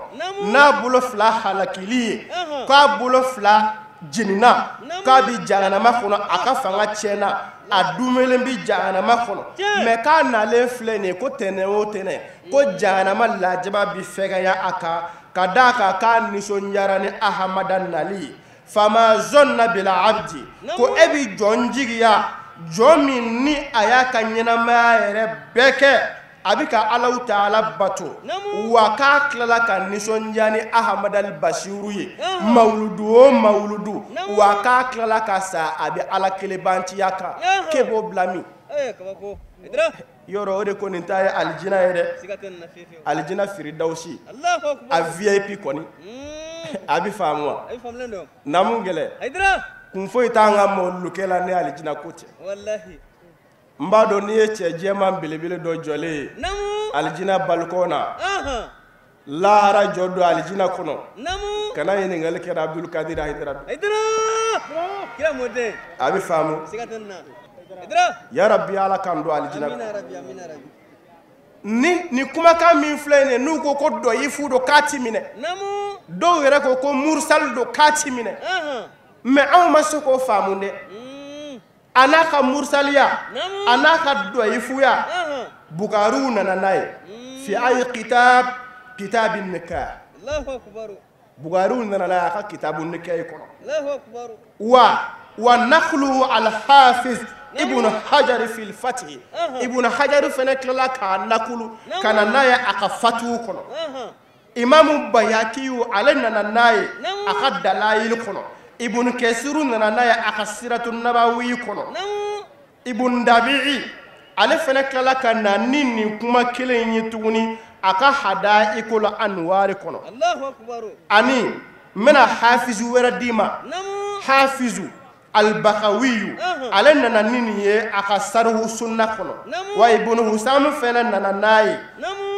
n'a bolo fila halakili ye, k'a bolo fila jenina, k'a bi jahanama kɔnɔ, a ka fanga tiɲɛna, a dumelen bi jahanama kɔnɔ, mɛ k'a nalen filɛ nin ye ko tɛnɛ o tɛnɛ ko jahanama lajaba bi fɛgɛya a kan ka d'a kan k'a nisɔndiyara ni Ahamada nali ye. Fama zɔnna bila abdi, ko e bi jɔn jigiya, jɔn min ni a y'a ka ɲɛnamaya yɛrɛ bɛɛ kɛ a bɛ ka Alahu taala bato, wa k'a tilala ka nisɔndiya ni Ahamada Basiru ye mawuludu o mawuludu, wa k'a tilala ka sa a bɛ Ala kelebantiya kan, k'e b'o bila min? Yɔrɔ o de ko nin ta ye alijina ye dɛ, alijina firidawusi, a VIP kɔni. A bɛ faamu wa? Namu gɛlɛn kun foyi t'an ka mawulukɛ la ne alijina ko tɛ. N b'a dɔn n'i ye cɛ jɛman belebele dɔ jɔlen ye alijina balikɔn na, lahara jɔ don alijina kɔnɔ, kana ɲininkali kɛra Abdul Kadir Hayidara. A bɛ faamu. Ya Rabbi, Ala k'an don alijina kɔnɔ. Ni kumakan min filɛ nin ye, n'u ko ko dɔyifu don k'a ti minɛ, dɔw yɛrɛ ko ko mursal don k'a ti minɛ, mais anw ma se k'o faamu dɛ. A n'a ka mursaliya, a n'a ka dɔyifuya, Bukariw nana n'a ye fi ayi kitab, kitabi nikah. Bukariw nana n'a ye a ka kitabu nikah kɔnɔ. Wa naqluhu al-Hafiz Ibn Hajar fil Fath. Ibn Hajar fana tilala k'a nakulu ka na n'a ye a ka fatihu kɔnɔ. Imamu Bayakiyu ale nana n'a ye a ka Dalayil kɔnɔ. Ibn Kasiru nana n'a ye a ka Siratu Nabawi kɔnɔ. Ibn Dabi'i ale fana tilala ka na ni nin kuma kelen in ye tuguni a ka Hada'iqul Anwar kɔnɔ. Ani n bɛna hafizu wɛrɛ d'i ma, hafizu Al-Bakawiyu ale nana ni nin ye a ka Sarihu Sunna kɔnɔ. Wa Ibn Husam fana nana n'a ye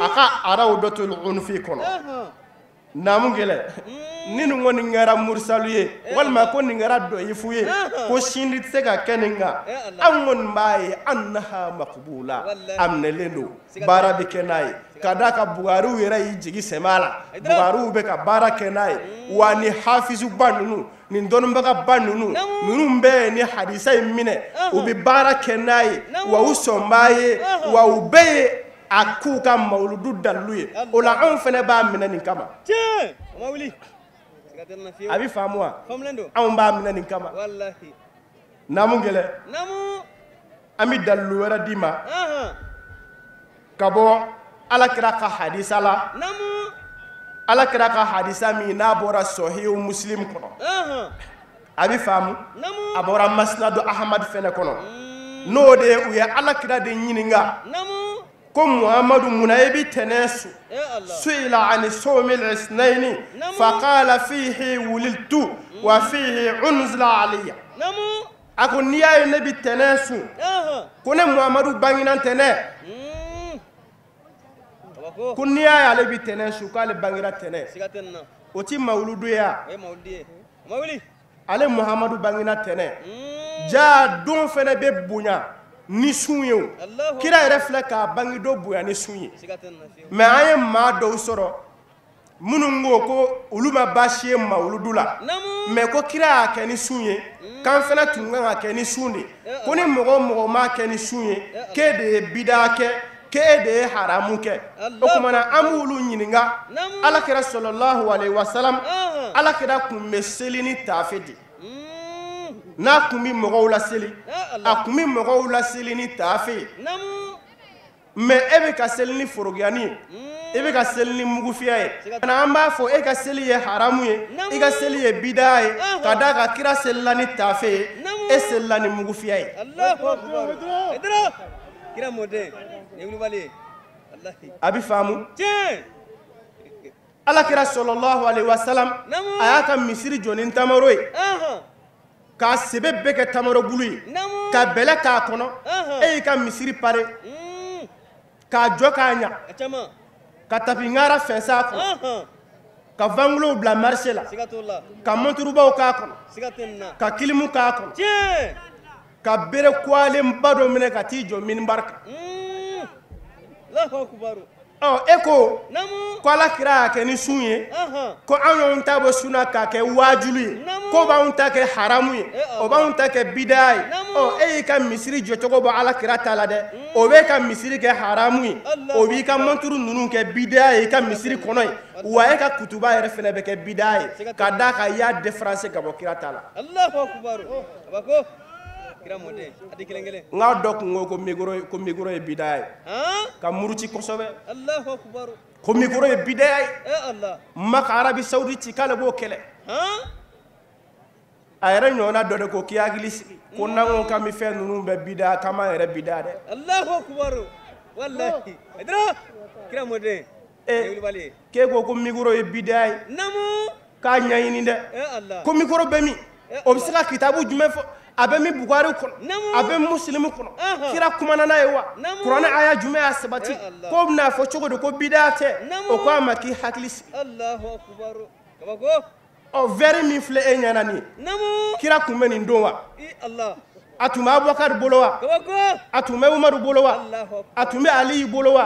a ka Arawdatul Unfi kɔnɔ. Naamu gɛlɛ, ni nin kɔni kɛra mursalu ye walima ko nin kɛra dɔyifu ye, ko sindi tɛ se ka kɛ nin kan, anw kɔni b'a ye annaha maqbula, a minɛlen don, baara bɛ kɛ n'a ye. Ka d'a kan Bukariw yɛrɛ y'i jigi sɛmɛ a la, Bukariw bɛ ka baara kɛ n'a ye. Wa ni hafizuba ninnu, nin dɔnnibagaba ninnu, ninnu bɛɛ ye ni hadisa in minɛ, u bɛ baara kɛ n'a ye, wa u sɔn b'a ye, wa u bɛɛ ye a k'u ka mawuludu dalilu ye. O la anw fana b'a minɛ nin kama. A bɛ faamu wa? Anw b'a minɛ nin kama. Naamu gɛlɛ, an bɛ dalilu wɛrɛ d'i ma ka bɔ Alakira ka hadisa la. Alakira ka hadisa min n'a bɔra Sɔhihu Muslim kɔnɔ, a bɛ faamu, a bɔra Masnadu Ahmad fɛnɛ kɔnɔ. N'o de ye u ye Alakira de ɲininka ko Muhammadu munna i bɛ tɛnɛn su? Su'ila ani sawmil isnaini faqala fihi wuliltu wa fihi unzila alayya. A ko n'i y'a ye ne bɛ tɛnɛn su, ko ne Muhammadu bangena tɛnɛn. Ko n'i y'a ye ale bɛ tɛnɛn su, k'ale bangera tɛnɛn. O ti mawuludu ye wa? Ale Muhammadu bangena tɛnɛn. Ja don fɛnɛ bɛ bonya ni sun ye o. Kira yɛrɛ filɛ k'a bange don bonya ni sun ye. Mais an ye maa dɔw sɔrɔ minnu ko ko olu ma baasi ye mawuludu la, mais ko kira y'a kɛ ni sun ye, k'an fana tun kan ka kɛ ni sun de. Ko ni mɔgɔ o mɔgɔ m'a kɛ ni sun ye, k'e de ye bidaa kɛ, k'e de ye haramu kɛ. O tuma na an b'olu ɲininka. Alakira sallallahu alaihi wasallam, Alakira tun bɛ seli ni taafe de. N'a tun bɛ mɔgɔw laseli, a tun bɛ mɔgɔw laseli ni taafe ye. Mais e bɛ ka seli ni forogiyani ye, e bɛ ka seli ni mugufiyɛ ye. An b'a fɔ e ka seli ye haramu ye, i ka seli ye bidaa ye, ka d'a kan kira selila ni taafe ye, e selila ni mugufiyɛ ye. A bɛ faamu. Alakira sallallahu alaihi wasallam a y'a ka misiri jɔ ni tamaro ye, k'a sɛbɛ bɛɛ kɛ tamaro bulu ye, ka bɛlɛ k'a kɔnɔ. E y'i ka misiri pare k'a jɔ k'a ɲa, ka tapi ŋara fɛnsɛ a kɔnɔ, ka vangulow bila marché la, ka monturubaw k'a kɔnɔ, ka kilimu k'a kɔnɔ, ka bere kuwalenba dɔ minɛ ka t'i jɔ minibari kan. Ɔ e ko ko Alakira y'a kɛ ni sun ye, ko anw y'anw ta bɔ sun na k'a kɛ waajulu ye, ko b'anw ta kɛ haramu ye, o b'anw ta kɛ bidaa ye. Ɔ e y'i ka misiri jɔcogo bɔ Alakira ta la dɛ, o b'e ka misiri kɛ haramu ye, o b'i ka monturu ninnu kɛ bidaa ye i ka misiri kɔnɔ ye, wa e ka kutuba yɛrɛ fana bɛ kɛ bidaa ye, ka d'a kan i y'a différencier ka bɔ kira ta la. N k'a dɔ kun ko ko micro ye bidaa ye, ka muruti kosɛbɛ, ko micro ye bidaa ye. Maka Arabi Saoudite ci k'ale b'o kɛlɛ. A yɛrɛ ɲɔgɔnna dɔ de ko k'i hakili sigi, ko n'an ko k'an bɛ fɛn ninnu bɛɛ bidaa, k'an b'an yɛrɛ bidaa dɛ. K'e ko micro ye bidaa ye, k'a ɲɛɲini dɛ, ko micro bɛ min, o bɛ se ka kitabu jumɛn fɔ? A bɛ min Bukari kɔnɔ, a bɛ Musilimu kɔnɔ, kira kumana n'a ye wa? Kuranɛ aya jumɛn y'a sabati? K'o bɛna fɔ cogo di ko bidaa tɛ? O ko a ma k'i hakili sigi. Ɔ verre min filɛ e ɲɛna nin ye, kira tun bɛ nin don wa? A tun bɛ Abubakar bolo wa? A tun bɛ Umaru bolo wa? A tun bɛ Ali bolo wa?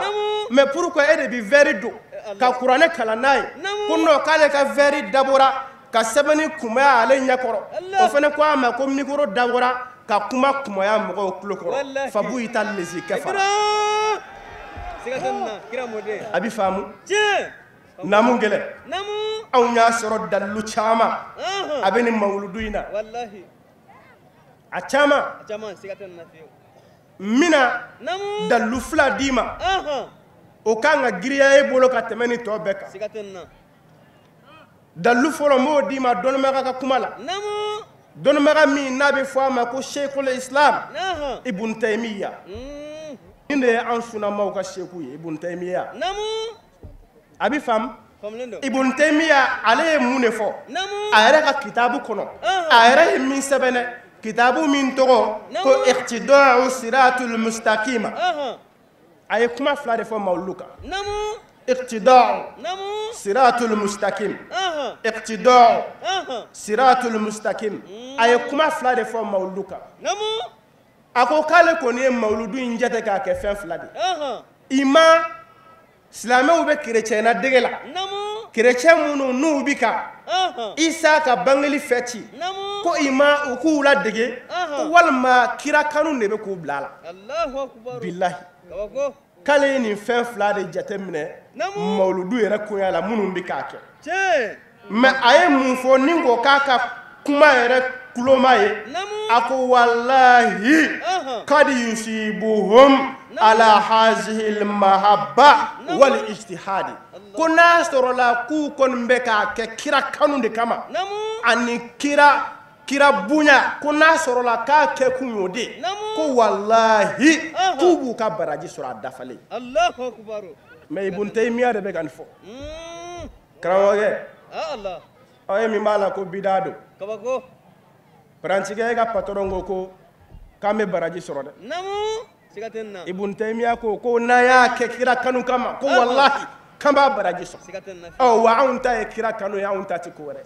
Mais pourquoi e de bɛ verre don ka kuranɛ kalan n'a ye? Ko non, k'ale ka verre dabɔra ka sɛbɛnni kunbaya ale ɲɛkɔrɔ. O fana ko a ma ko micro dabɔra ka kuma kunbaya mɔgɔw tulo kɔrɔ. Fabu y'i ta lesi kɛfara. A bɛ faamu. Naamu gɛlɛn. Anw y'a sɔrɔ dalilu caman a bɛ nin mawuludu in na. A caman n bɛna dalilu fila d'i ma, o kan ka girinya e bolo ka tɛmɛ ni tɔ bɛɛ kan. Dalilu fɔlɔ n b'o d'i ma dɔnnibaga ka kuma la, dɔnnibaga min n'a bɛ fɔ a ma ko Seyikul Islam Ibn Taymiya. Nin de ye an sunnamaw ka seku ye, Ibn Taymiya. A bɛ faamu. Ibn Taymiya ale ye mun de fɔ a yɛrɛ ka kitabu kɔnɔ? A yɛrɛ ye min sɛbɛn dɛ, kitabu min tɔgɔ ko Iqtida'u Siratul Mustaqima. A ye kuma fila de fɔ mawulu kan. Iqtida'u Siratul Mustaqim, Iqtida'u Siratul Mustaqim. A ye kuma fila de fɔ mawulu kan. A ko k'ale kɔni ye mawuludu in jate k'a kɛ fɛn fila de ye. I ma silamɛw bɛ kerecɛn na dege la, kerecɛn minnu n'u bi ka Isa ka bangeli fɛti, ko i ma u k'u ladege, ko walima kira kanu de bɛ k'u bila a la. Bilahi, k'ale ye nin fɛn fila de jate minɛ mawuludu yɛrɛ koɲɛ la minnu bɛ k'a kɛ. Mais a ye mun fɔ ni ko k'a ka kuma yɛrɛ kuloma ye? A ko walahi kad yusibuhum ala hazihil mahabba wal ijtihadi. Ko n'a sɔrɔla k'u kɔni bɛ k'a kɛ kira kanu de kama ani kira bonya, ko n'a sɔrɔla k'a kɛ kun y'o de, ko walahi k'u b'u ka baraji sɔrɔ a dafalen. Mais Ibn Taymiya de bɛ ka nin fɔ. Karamɔgɔkɛ, aw ye min b'a la ko bida don. Parantikɛ, e ka patron ko ko k'an bɛ baraji sɔrɔ dɛ. Ibn Taymiya ko ko n'a y'a kɛ kira kanu kama, ko walahi k'an b'a baraji sɔrɔ. Ɔ wa anw ta ye kira kanu ye, anw ta tɛ ko wɛrɛ.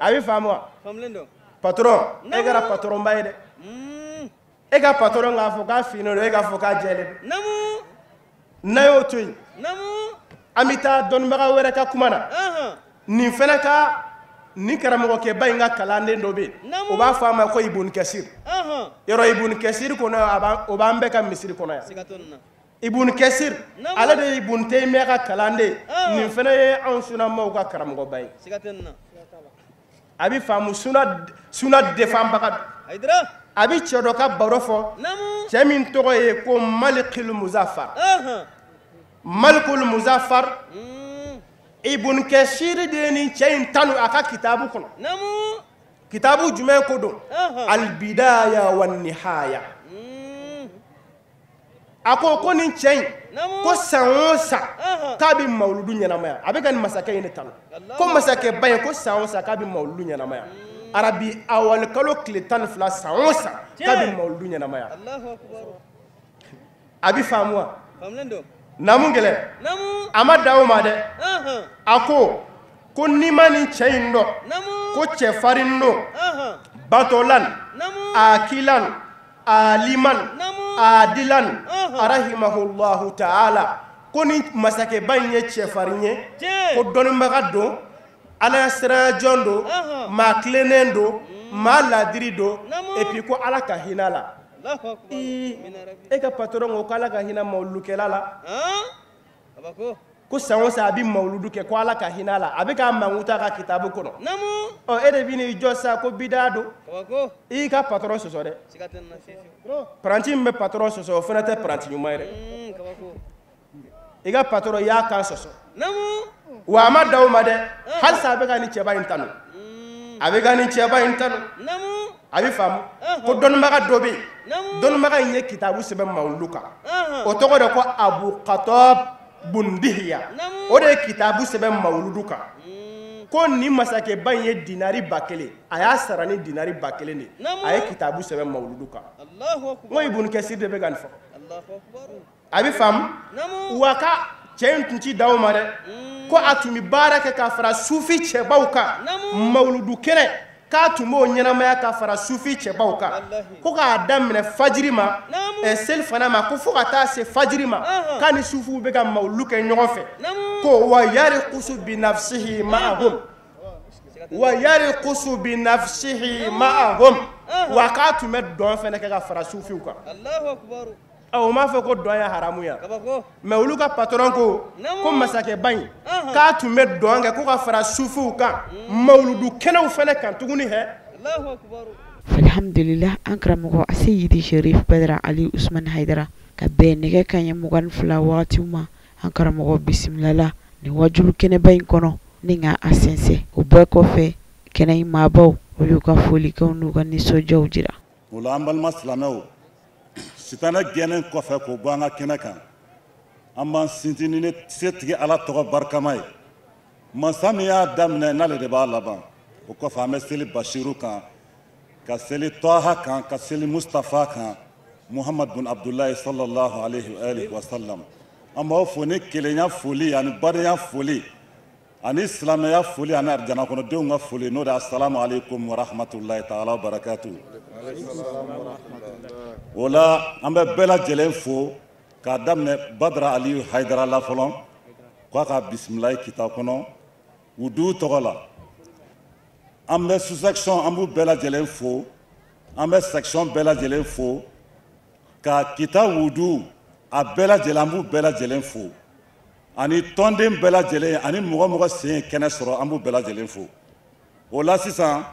A bɛ faamu wa? Patron, e kɛra patron ba ye dɛ. E ka patron k'a fɔ k'a finnen don, e k'a fɔ k'a jɛlen don. N'a y'o to yen, an bɛ taa dɔnnibaga wɛrɛ ka kuma na. Nin fana ka nin karamɔgɔkɛba in ka kalanden dɔ bɛ yen, o b'a fɔ a ma ko Ibn Kasir. Yɔrɔ Ibn Kasir kɔnɔ, o b'an bɛɛ ka misiri kɔnɔ yan. Ibn Kasir ale de ye Ibn Taymiya ka kalanden, nin fana ye anw sunnamaw ka karamɔgɔba ye. A bɛ faamu, sunna defanbaga don. A bɛ cɛ dɔ ka baro fɔ, cɛ min tɔgɔ ye ko Malikul Muzaffar. Malikul Muzaffar, Ibn Kasir de ye nin cɛ in tanu a ka kitabu kɔnɔ. Kitabu jumɛn ko don? Al-Bidaya wa Nihaya. A ko ko nin cɛ in, ko san o san k'a bɛ mawuludu ɲɛnamaya. A bɛ ka nin masakɛ in de tanu, ko masakɛba in, ko san o san k'a bɛ mawuludu ɲɛnamaya. Arabi awali kalo tile 12, san o san k'a bɛ mawuludu ɲɛnamaya. A bɛ faamu wa? Naamu gɛlɛn. A ma dan o ma dɛ. A ko ko n'i ma nin cɛ in dɔn, ko cɛfarin don, batolan, akilan, aliman, adilan, arahimahullahu ta'ala. Ko ni masakɛba in ye cɛfarin ye, ko dɔnnibaga don, ala siran jɔn don, maa tilennen don, maa laadiri don, et puis ko ala ka hinɛ la. E ka patron ko k'ala ka hinɛ mawulukɛla la, ko san o san a bɛ mawuludu kɛ, ko ala ka hinɛ la. A bɛ k'a mankuta ka kitabu kɔnɔ. Ɔ e de bɛ n'i jɔ sa ko bida don. I y'i ka patron sɔsɔ dɛ. Paranti min bɛ patron sɔsɔ, o fana tɛ paranti ɲuman ye dɛ. I ka patron i y'a kan sɔsɔ. Wa a ma dan o ma dɛ, halisa a bɛ ka nin cɛba in tanu. A bɛ ka nin cɛba in tanu. A bɛ faamu ko dɔnnibaga dɔ bɛ yen, dɔnnibaga in ye kitabu sɛbɛn mawulu kan, o tɔgɔ de ko Abu Khattab Bundihiya. O de ye kitabu sɛbɛn mawuludu kan. Ko nin masakɛba in ye dinari 1000, a y'a sara ni dinari 1000 de, a ye kitabu sɛbɛn mawuludu kan. N ko Ibn Kasir de bɛ ka nin fɔ. A bɛ faamu wa ka cɛ in tun ti dan o ma dɛ, ko a tun bɛ baara kɛ k'a fara sufi cɛbaw kan mawuludu kɛnɛ. K'a tun b'o ɲɛnamaya ka fara sufi cɛbaw kan, ko k'a daminɛ fajiri ma, seli fana ma, ko fo ka taa se fajiri ma, k'a ni sufiw bɛ ka mawulu kɛ ɲɔgɔn fɛ, ko wa yarikusu bi nafsihi ma'ahum, wa yarikusu bi nafsihi ma'ahum, wa k'a tun bɛ dɔn fana kɛ ka fara sufiw kan. O m'a fɔ ko dɔn ye haramu ya, mais olu ka patron ko ko masakɛba in k'a tun bɛ dɔn kɛ ko ka fara sufiw kan mawuludu kɛnɛw fana kan tuguni hɛ. Alhamdulillah, an karamɔgɔ Aseyidi Sherif Badara Ali Usman Hayidara ka bɛn nɛgɛ kanɲɛ 22 wagati ma, an karamɔgɔ bisimilala nin wajulu kɛnɛba in kɔnɔ ni ka a sɛnsɛn. O bɛɛ kɔfɛ, kɛnɛ in maabaw olu ka folikanw n'u ka nisɔndiyaw jira. O la, an balima silamɛw, sitanɛ gɛnnen kɔfɛ k'o bɔ an ka kɛnɛ kan, an b'an sinsin ni setigi Ala tɔgɔ barikama ye, masa min y'a daminɛ n'ale de b'a laban. O kɔfɛ, an bɛ seli Basiru kan, ka seli Tɔha kan, ka seli Mustafa kan, Muhammad bin Abdullahi sallallahu alaihi wa alihi wa sallam. An b'aw fo ni kelenya foli ani badenya foli ani silamɛya foli ani arijana kɔnɔdenw ka foli, n'o de ye asalamu aleykum wa rahmatulahi taala wa barakatuhu. O la, an bɛ bɛɛ lajɛlen fo k'a daminɛ Badara Aliyu Hayidara la fɔlɔ, k'a ka bisimilayi kita kɔnɔ wudu tɔgɔ la. An bɛ sous-section, an b'u bɛɛ lajɛlen fo, an bɛ section bɛɛ lajɛlen fo, ka kita wudu a bɛɛ lajɛlen, an b'u bɛɛ lajɛlen fo, ani tɔnden bɛɛ lajɛlen, ani mɔgɔ mɔgɔ sen ye kɛnɛ sɔrɔ, an b'u bɛɛ lajɛlen fo. O la sisan,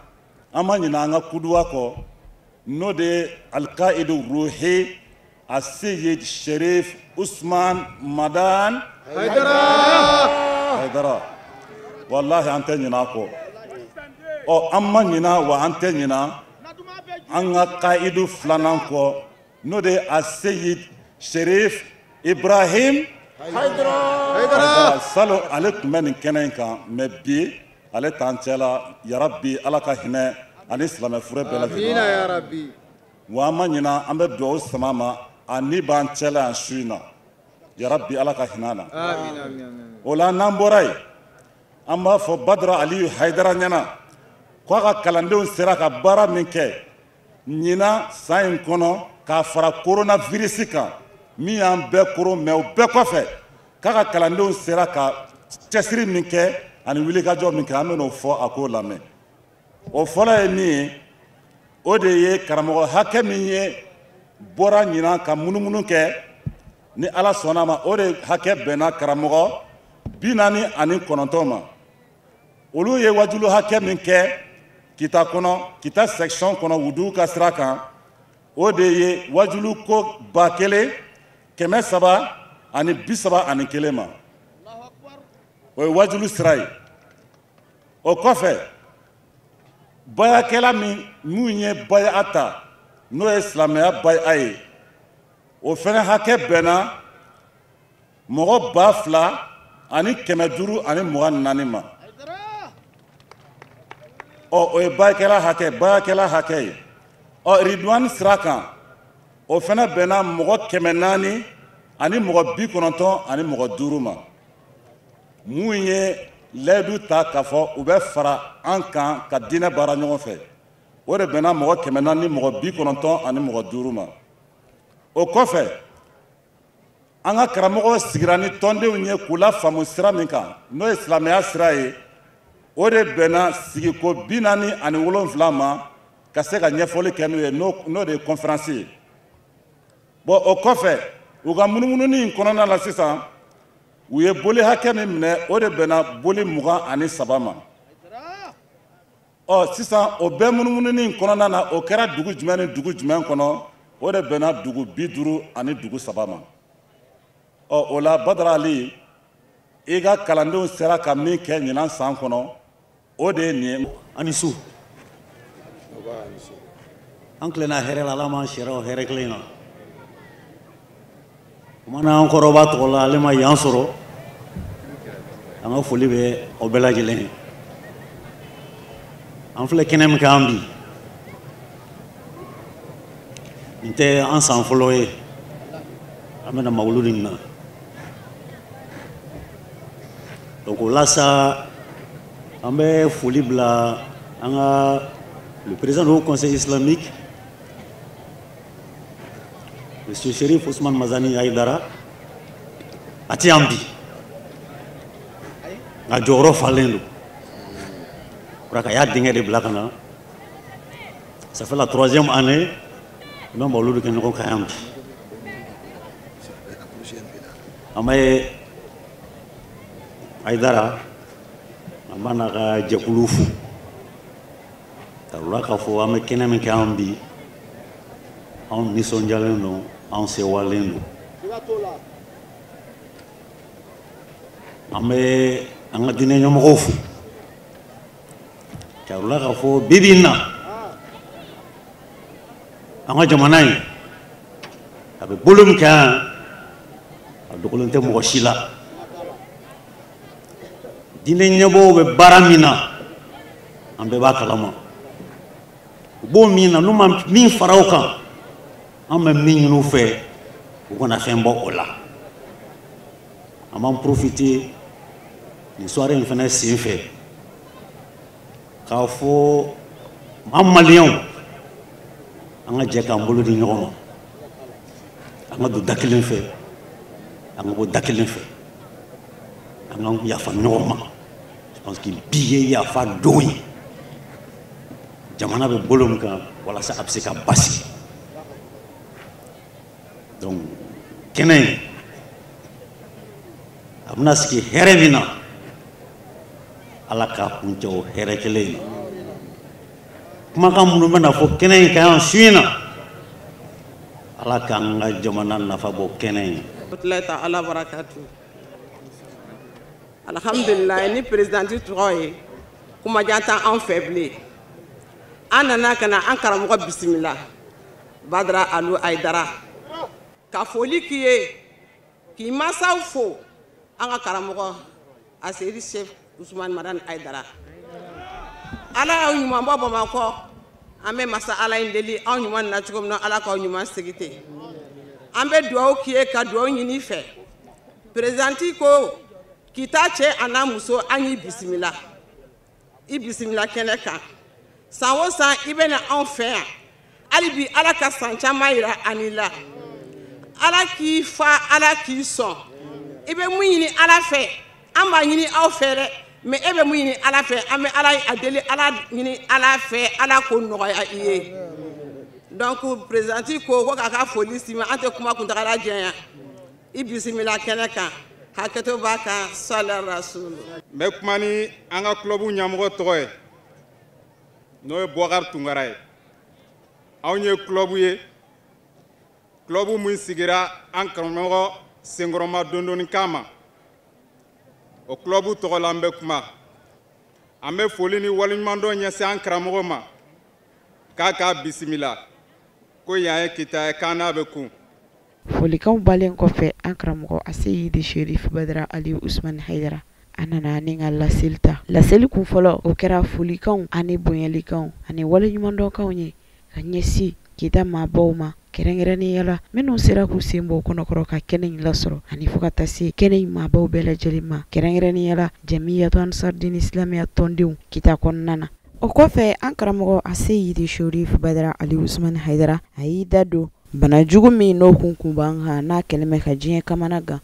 an ma ɲinɛ an ka kuduwa kɔ, n'o de ye Alikaidu Ruhi Aseyid Sherif Usman Madan Hayidara. Hayidara, walahi an tɛ ɲinɛ a kɔ. Ɔ, an ma ɲinɛ wa an tɛ ɲinɛ an ka kaidu filanan kɔ, n'o de ye Aseyid Sherif Ibrahim Hayidara. Salon ale tun bɛ nin kɛnɛ in kan, mais bi ale t'an cɛ la. Yarabi, Ala ka hinɛ ani silamɛ fure bɛɛ lajɛlen. Wa an ma ɲinɛ, an bɛ dugawu sama ma, a ni b'an cɛ la yan su in na. Yarabi, Ala ka hinɛ na. O la, n'an bɔra yen, an b'a fɔ Badara Aliyu Hayidara ɲɛna k'a ka kalandenw sera ka baara min kɛ ɲinan san in kɔnɔ, k'a fara coronavirus kan min y'an bɛɛ koron, mais o bɛɛ kɔfɛ k'a ka kalandenw sera ka cɛsiri min kɛ ani wulikajɔ min kɛ, an bɛn'o fɔ a k'o lamɛn. O fɔlɔ ye min ye, o de ye karamɔgɔ hakɛ min ye bɔra ɲinan ka munumunu kɛ, ni Ala sɔnna ma, o de hakɛ bɛnna karamɔgɔ 49 ma. Olu ye wajulu hakɛ min kɛ Kita kɔnɔ, Kita section kɔnɔ, wudu ka sira kan, o de ye wajulu ko 1331 ma. O ye wajulu sira ye. O kɔfɛ, bayakɛla min mun ye baya ta, n'o ye silamɛya baya ye, o fɛnɛ hakɛ bɛnna mɔgɔ 2524 ma. Ɔ, o ye bayakɛla hakɛ ye. Ɔ, Ridwan sira kan, o fɛnɛ bɛnna mɔgɔ 495 ma. Mun ye layidu ta k'a fɔ u bɛ fara an kan ka diinɛ baara ɲɔgɔn fɛ, o de bɛnna mɔgɔ 495 ma. O kɔfɛ, an ka karamɔgɔw sigira ni tɔndenw ye k'u lafaamu sira min kan, n'o ye silamɛya sira ye, o de bɛnna sigiko 47 ma, ka se ka ɲɛfɔli kɛ n'u ye, n'o de ye conférence ye. Bon, o kɔfɛ, u ka munumununi in kɔnɔna la sisan, u ye boli hakɛ min minɛ, o de bɛnna boli 23 ma. Ɔ, sisan o bɛɛ munumununi in kɔnɔna na, o kɛra dugu jumɛn ni dugu jumɛn kɔnɔ? O de bɛnna dugu 53 ma. Ɔ, o la, Badara Ali, i ka kalandenw sera ka min kɛ ɲinan san kɔnɔ, o de ye nin ye. Ani su, an tilenna hɛrɛ la, Ala m'an sera o hɛrɛ kelen na. O mana an kɔrɔba tɔgɔ la, ale ma yan sɔrɔ, an ka foli bɛ aw bɛɛ lajɛlen ye. An filɛ kɛnɛ min kan bi, nin tɛ an san fɔlɔ ye an bɛna mawuludi nin na. Donc o la sa, an bɛ foli bila an ka Le président du Haut Conseil islamique, M. Chérif Ousmane Mazani Haïdara, a tɛ yan bi, nka jɔyɔrɔ falen don. A y'a denkɛ de bila ka na. Ça fait la troisième année, n bɛ mawuludu kɛ ɲɔgɔn kan yan bi. An bɛ Haïdara, an b'a n'a ka jɛkulu fo. Ka la k'a fɔ an bɛ kɛnɛ min kɛ yan bi, anw nisɔndiyalen don, anw sewalen don. An bɛ an ka diinɛ ɲɛmɔgɔw fo. Ka la k'a fɔ bi bi in na, an ka jamana in a bɛ bolo min kan yan, a dogolen tɛ mɔgɔ si la. Diinɛ ɲɛmɔgɔw bɛ baara min na, an bɛɛ b'a kalama. U b'o min na, n'u ma min fara o kan, an bɛ min ɲini u fɛ, u kana fɛn bɔ o la. An b'an profiter nin soirée in fana sen fɛ k'a fɔ an maliyɛnw, an ka jɛ k'an bolo di ɲɔgɔn ma, an ka don da kelen fɛ, an ka bɔ da kelen fɛ, an ka yafa ɲɔgɔn ma. Je pense que bi ye yafa don ye. Jamana bɛ bolo min kan walasa a bɛ se ka basigi. Donc kɛnɛ in a bɛna sigi hɛrɛ min na, Ala k'a kuncɛ o hɛrɛ kelen in na. Kumakan minnu bɛna fɔ kɛnɛ in kan yan su in na, Ala k'an ka jamana nafa bɔ kɛnɛ in. Ala barakatu. Alhamdulilayi, ni président tɔgɔ ye, kumajan t'an fɛ bilen. An nana ka na an karamɔgɔ bisimila, Badara Alu Haïdara, ka foli k'i ye, k'i mansaw fo, an ka karamɔgɔ Aseri Chef Ousmane Madani Haïdara. Ala y'aw ɲuman bɔ Bamakɔ, an bɛ masa Ala in deli, aw ɲuman na cogo min na, Ala k'aw ɲuman segin ten. An bɛ dugawu k'i ye ka dugawu ɲini i fɛ. Président ko k'i ta cɛ a n'a muso, an y'i bisimila, i bisimila kɛnɛ kan. San o san i bɛ na anw fɛ yan, hali bi Ala ka san caman yira an la. Ala k'i fa, Ala k'i sɔn. I bɛ mun ɲini Ala fɛ, an b'a ɲini aw fɛ dɛ, mais e bɛ mun ɲini Ala fɛ, an bɛ Ala a deli, Ala ɲini Ala fɛ, Ala k'o nɔgɔya i ye. Donc président ko k'a ka foli s'i ma, an tɛ kuma kuntagala janya. I bisimila kɛnɛ kan, hakɛto b'a kan, sala rasul. N bɛ kuma ni an ka club ɲɛmɔgɔ tɔgɔ ye, n'o ye Boubacar Tunkara ye. Anw ye club ye, club min sigira an karamɔgɔ senkɔrɔma dondonni kama. O club tɔgɔ la an bɛ kuma. An bɛ foli ni waleɲumandɔn ɲɛsin an karamɔgɔ ma, k'a k'a bisimila ko yan ye Kita ye, k'an n'a bɛ kun. Folikanw balen kɔfɛ, an karamɔgɔ Aseyidi Chérif Badara Ali Ousmane Haïdara, a nana ni ka laseli ta. Laseli kun fɔlɔ, o kɛra folikanw ani bonyalikanw ani waleɲumandɔnkanw ye ka ɲɛsin Kita maabaw ma, kɛrɛnkɛrɛnnenya la minnu sera k'u sen bɔ kɔnɔkɔrɔ ka kɛnɛ in lasɔrɔ, ani fo ka taa se kɛnɛ in maabaw bɛɛ lajɛlen ma, kɛrɛnkɛrɛnnenya la Jamiyatu Ansar-Dine Islamiya tɔndenw Kita kɔnɔna na. O kɔfɛ, an karamɔgɔ Aseyidi Chérif Badara Ali Ousmane Haïdara, a y'i da don bana jugu min n'o kun b'an kan, n'a kɛlen bɛ ka diɲɛ kamana gan,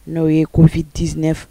n'o ye Covid-19.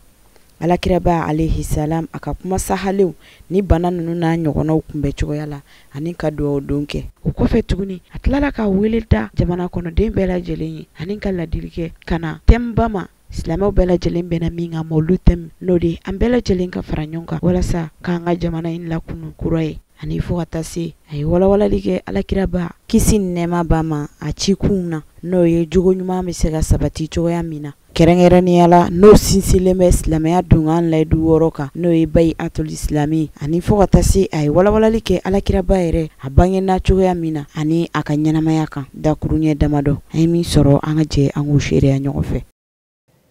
Alakiraba alayhi salam a ka kuma sahalenw ni bana ninnu n'a ɲɔgɔnnaw kunbɛ cogoya la, ani ka dugawu don kɛ. O kɔfɛ tuguni, a tilala ka wele da jamana kɔnɔden bɛɛ lajɛlen ye, ani ka ladili kɛ ka na thème ba ma, silamɛw bɛɛ lajɛlen bɛnna min kan, mawulu thème, n'o de ye an bɛɛ lajɛlen ka fara ɲɔgɔn kan walasa k'an ka jamana in lakunu kura ye. Ani fo ka taa se a ye walawalali kɛ alakiraba kisi ni nɛɛma b'a ma a cikunw na, n'o ye jogo ɲuman bɛ se ka sabati cogoya min na, kɛrɛnkɛrɛnnenya la n'o sinsinlen bɛ silamɛya donkan layidu wɔɔrɔ kan, n'o ye bayi atoli silami. Ani fo ka taa se a ye walawalali kɛ alakiraba yɛrɛ a bangena cogoya min na ani a ka ɲɛnamaya kan, dakuruɲɛ damadɔ an ye min sɔrɔ, an ka jɛ an k'o seereya ɲɔgɔn fɛ.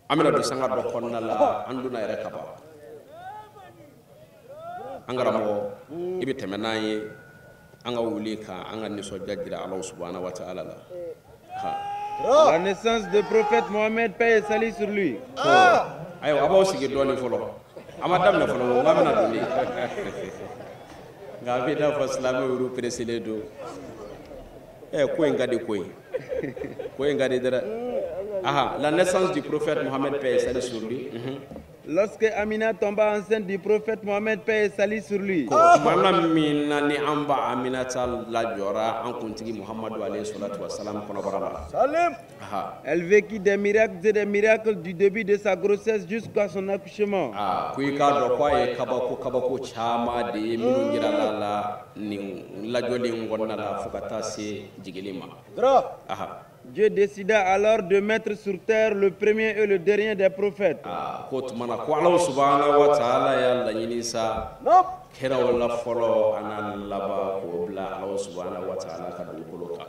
An bɛna don sanga dɔ kɔnɔna la, an donna yɛrɛ ka ban. An karamɔgɔ, i bɛ tɛmɛ n'an ye, an ka wuli ka an ka nisɔndiya jira Ala subahana wa taala la. La naissance du prophète Mohammed, paix et salut sur lui. Ayiwa, a b'aw sigi dɔɔnin fɔlɔ. An ma daminɛ fɔlɔ, n k'an bɛna don de. Nka a bɛ i n'a fɔ silamɛw yɛrɛ pereselen don. Ko in ka di ko ye. Ko in ka di dɛ. Aha, la naissance du prophète Mohammed, paix et salut sur lui. Lorsque Amina tomba enceinte du prophète Mohammed, paix et salut sur lui. Ko tumana min na ni an ba Aminata lajɔra an kuntigi Muhamadu alayhi salatu wasalam kɔnɔbara la. Salim. Aha. Elle vécut des miracles et des miracles du début de sa grossesse jusqu'à son accouchement. Ah, ko i k'a dɔn ko a ye kabako kabako caman de ye minnu jirala la nin lajɔli in kɔnɔna la fo ka taa se jiginni ma. Aha. Dieu décida alors de mettre sur terre le premier et le dernier des prophètes. Ah, ko tuma na ko Ala subahana wa taala y'a laɲini sa kiraw la fɔlɔ a n'a laban k'o bila Ala subahana wa taala ka dugukolo kan.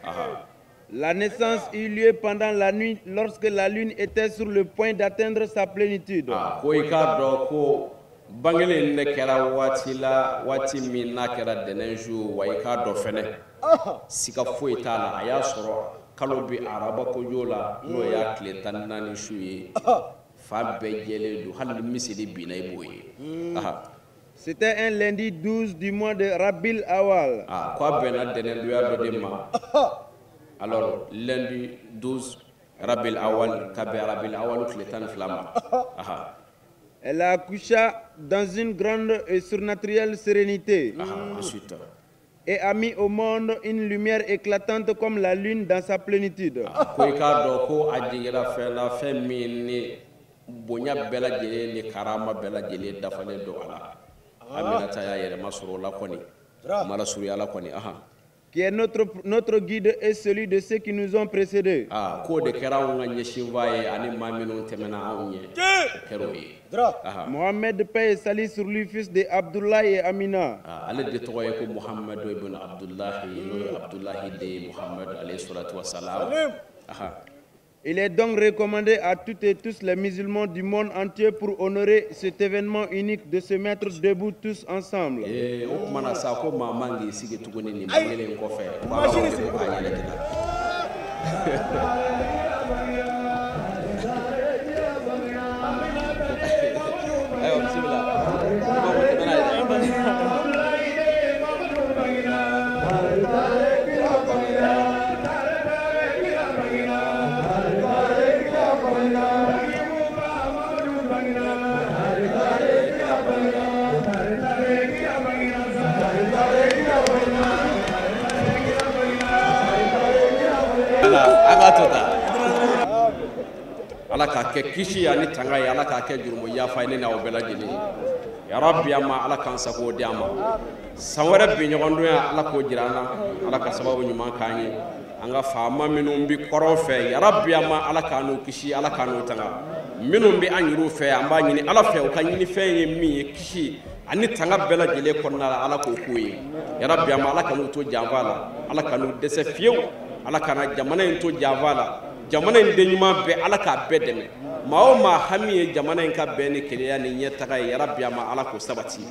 Aha. La naissance eut lieu pendant la nuit lorsque la lune était sur le point d'atteindre sa plénitude. Ah, ko i k'a dɔn ko bangeli in de kɛra waati la waati min n'a kɛra dɛnɛn su wa i k'a dɔn fɛnɛ siga foyi t'a la a y'a sɔrɔ kalo bɛ araba kojo la n'o y'a tile 14 su ye fan bɛɛ jɛlen don hali ni miseli binna i b'o ye. C'était un lundi 12 du mois de Rabil Awal. Ah, ko a bɛnna dɛnɛndonya dɔ de ma. Alors lundi 12 Rabil Awal ka bɛn Rabil Awal tile 12 ma. Aha. Elle accoucha dans une grande et surnaturelle sérénité. Ah, ensuite. Et a mis au monde une lumière éclatante comme la lune dans sa plénitude. Ko i k'a dɔn ko a jiginna fɛn la fɛn min ni bonya bɛɛ lajɛlen ni karama bɛɛ lajɛlen dafalen don a la. Aminata y'a yɛrɛ masɔrɔ o la kɔni. Ma lasurunya la kɔni. Ahan. Qui est notre guide et celui de ceux qui nous ont précédés. Ah, k'o de kɛra anw ka ɲɛsinba ye ani maa minnu tɛmɛna anw ɲɛ. O kɛra o ye. Mohamed, paix et salut sur lui, fils de Abdullah et Amina. Ah, ale de tɔgɔ ye ko Muhammad ibn Abdullahi n'o ye Abdullahi de ye Muhammad alayhi salatu wa salam. Aha. Il est donc recommandé à toutes et tous les musulmans du monde entier pour honorer cet événement unique de se mettre debout tous ensemble. Eh, o tuma na sa ko maa man k'i sigi tuguni nin bangelen in kɔfɛ. Ko a b'a fɔ ko k'a yɛlɛ de la. Ayiwa bisimila. Tɛmɛ n'a ye dɛ. An k'a to tan. Ala k'a kɛ kisi ani tanga ye, Ala k'a kɛ jurumu yafa ye ne n'aw bɛɛ lajɛlen ye. Ya Rabbi an ma Ala k'an sago di an ma. San wɛrɛ bi ɲɔgɔndonya Ala k'o jira an na, Ala ka sababu ɲuman k'an ye. An ka faama minnu bi kɔrɔn fɛ, ya Rabbi an ma Ala k'an n'u kisi, Ala k'an n'u tanga. Minnu bɛ an yɛrɛw fɛ, an b'a ɲini Ala fɛ u ka ɲinifɛn ye min ye kisi ani tanga bɛɛ lajɛlen kɔnɔna la, Ala k'o k'u ye. Ya Rabbi an ma Ala k'an n'u to janfa la, Ala k'an n'u dɛsɛ fiyewu. Ala kana jamana in to janfa la, jamana in den ɲuman bɛɛ Ala k'a bɛɛ dɛmɛ. Maa o maa hami ye jamana in ka bɛn ni kelenya ni ɲɛtaga ye, ya Rabbi a ma Ala k'o sabati.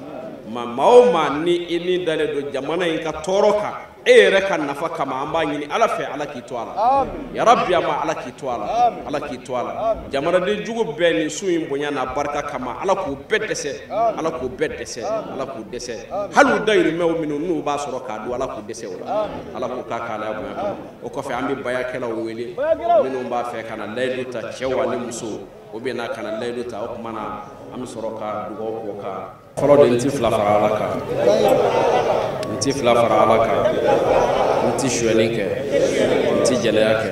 Maa o maa ni i ni dalen don jamana in ka tɔɔrɔ kan, e yɛrɛ ka nafa kama, an b'a ɲini Ala fɛ Ala k'i to a la. Ya Rabbi a ma Ala k'i to a la, Ala k'i to a la. Jamanaden jugu bɛɛ nin su in bonya n'a barika kama, Ala k'u bɛɛ dɛsɛ, Ala k'u bɛɛ dɛsɛ, Ala k'u dɛsɛ. Hali u dayirimɛw minnu n'u b'a sɔrɔ k'a dun, Ala k'u dɛsɛ o la. Ala k'u k'a k'ala bonya kama. O kɔfɛ an bɛ bayakɛlaw wele minnu b'a fɛ ka na layidu ta, cɛw ani musow, o bɛ na ka na layidu ta. O tuma na an bɛ sɔrɔ ka dugawu k'o kan. Fɔlɔ de n ti fila fara Ala kan, n ti fila fara Ala kan, n ti sonyɛli kɛ, n ti jɛnɛya kɛ,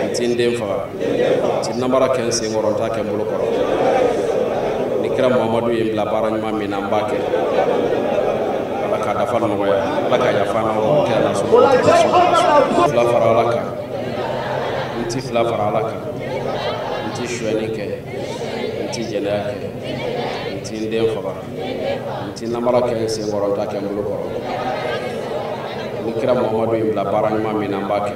n ti n den faga, n ti namara kɛ n sen kɔrɔ, n t'a kɛ n bolo kɔrɔ. Ni kira Muhamadu ye n bila baara ɲuman min na, n b'a kɛ. Ala k'a dafa nɔgɔya, Ala k'a yafa an ma, kira n'a somɔgɔw. Fila fara Ala kan, n ti fila fara Ala kan, n ti sonyɛli kɛ, n ti jɛnɛya kɛ, n ti n den faga, n ti namara kɛ n sen kɔrɔ, n t'a kɛ n bolo kɔrɔ. Ni kira Muhamadu ye n bila baara ɲuman min na, n b'a kɛ.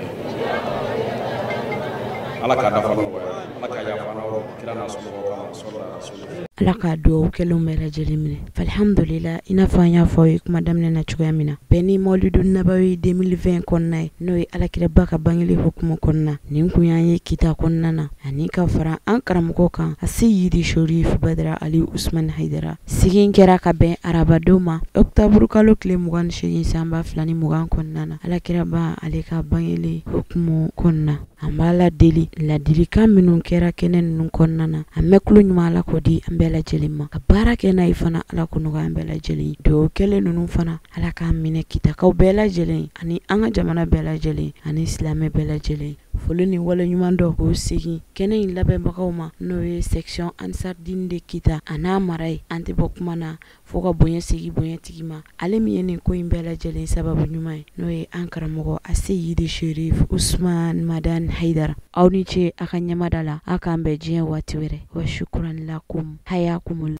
Ala k'a dafa nɔgɔya, Ala k'a yafa an ma, kira n'a somɔgɔw kama, sɔlila rasuli. Ala k'a dugawu kɛlenw bɛɛ lajɛlen minɛ. Alhamdulila, i n'a fɔ an y'a fɔ aw ye kuma daminɛ na cogoya min na, bɛn ni Mawuludu Nabawi 2020 kɔnɔna ye, n'o ye Alakiraba ka bangeli hukumu kɔnɔna. Nin kun y'an ye Kita kɔnɔna na, ani ka fara an karamɔgɔ kan Aseyidi Sherif Badara Ali Usman Hayidara. Sigi in kɛra ka bɛn arabadon ma, octobre kalo tile 28 san 2020 kɔnɔna na, Alakiraba ale ka bangeli hukumu kɔnɔna. An b'a la deli, ladilikan minnu kɛra kɛnɛ ninnu kɔnɔna na, an bɛ tulo ɲuman Ala k'o di an bɛɛ lajɛlen ma, ka baara kɛ n'a ye fana Ala k'o nɔgɔya an bɛɛ lajɛlen. Dugawu kɛlen ninnu fana Ala k'an minɛ Kitakaw bɛɛ lajɛlen ani an ka jamana bɛɛ lajɛlen ani silamɛ bɛɛ lajɛlen. Foli ni waleɲuman dɔ k'o segin kɛnɛ in labɛnbagaw ma, n'o ye section Ansardine de Kita a n'a mara ye. An tɛ bɔ kuma na fo ka bonya sigi bonyatigi ma, ale min ye nin ko in bɛɛ lajɛlen sababu ɲuman ye, n'o ye an karamɔgɔ Aseyidi Sherif Usman Madan Hayidara. Aw ni ce a ka ɲɛmada la, a k'an bɛn diɲɛ waati wɛrɛ. Wa shukran lakum hayakumul.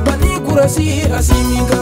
Bani Kurasi Asimi.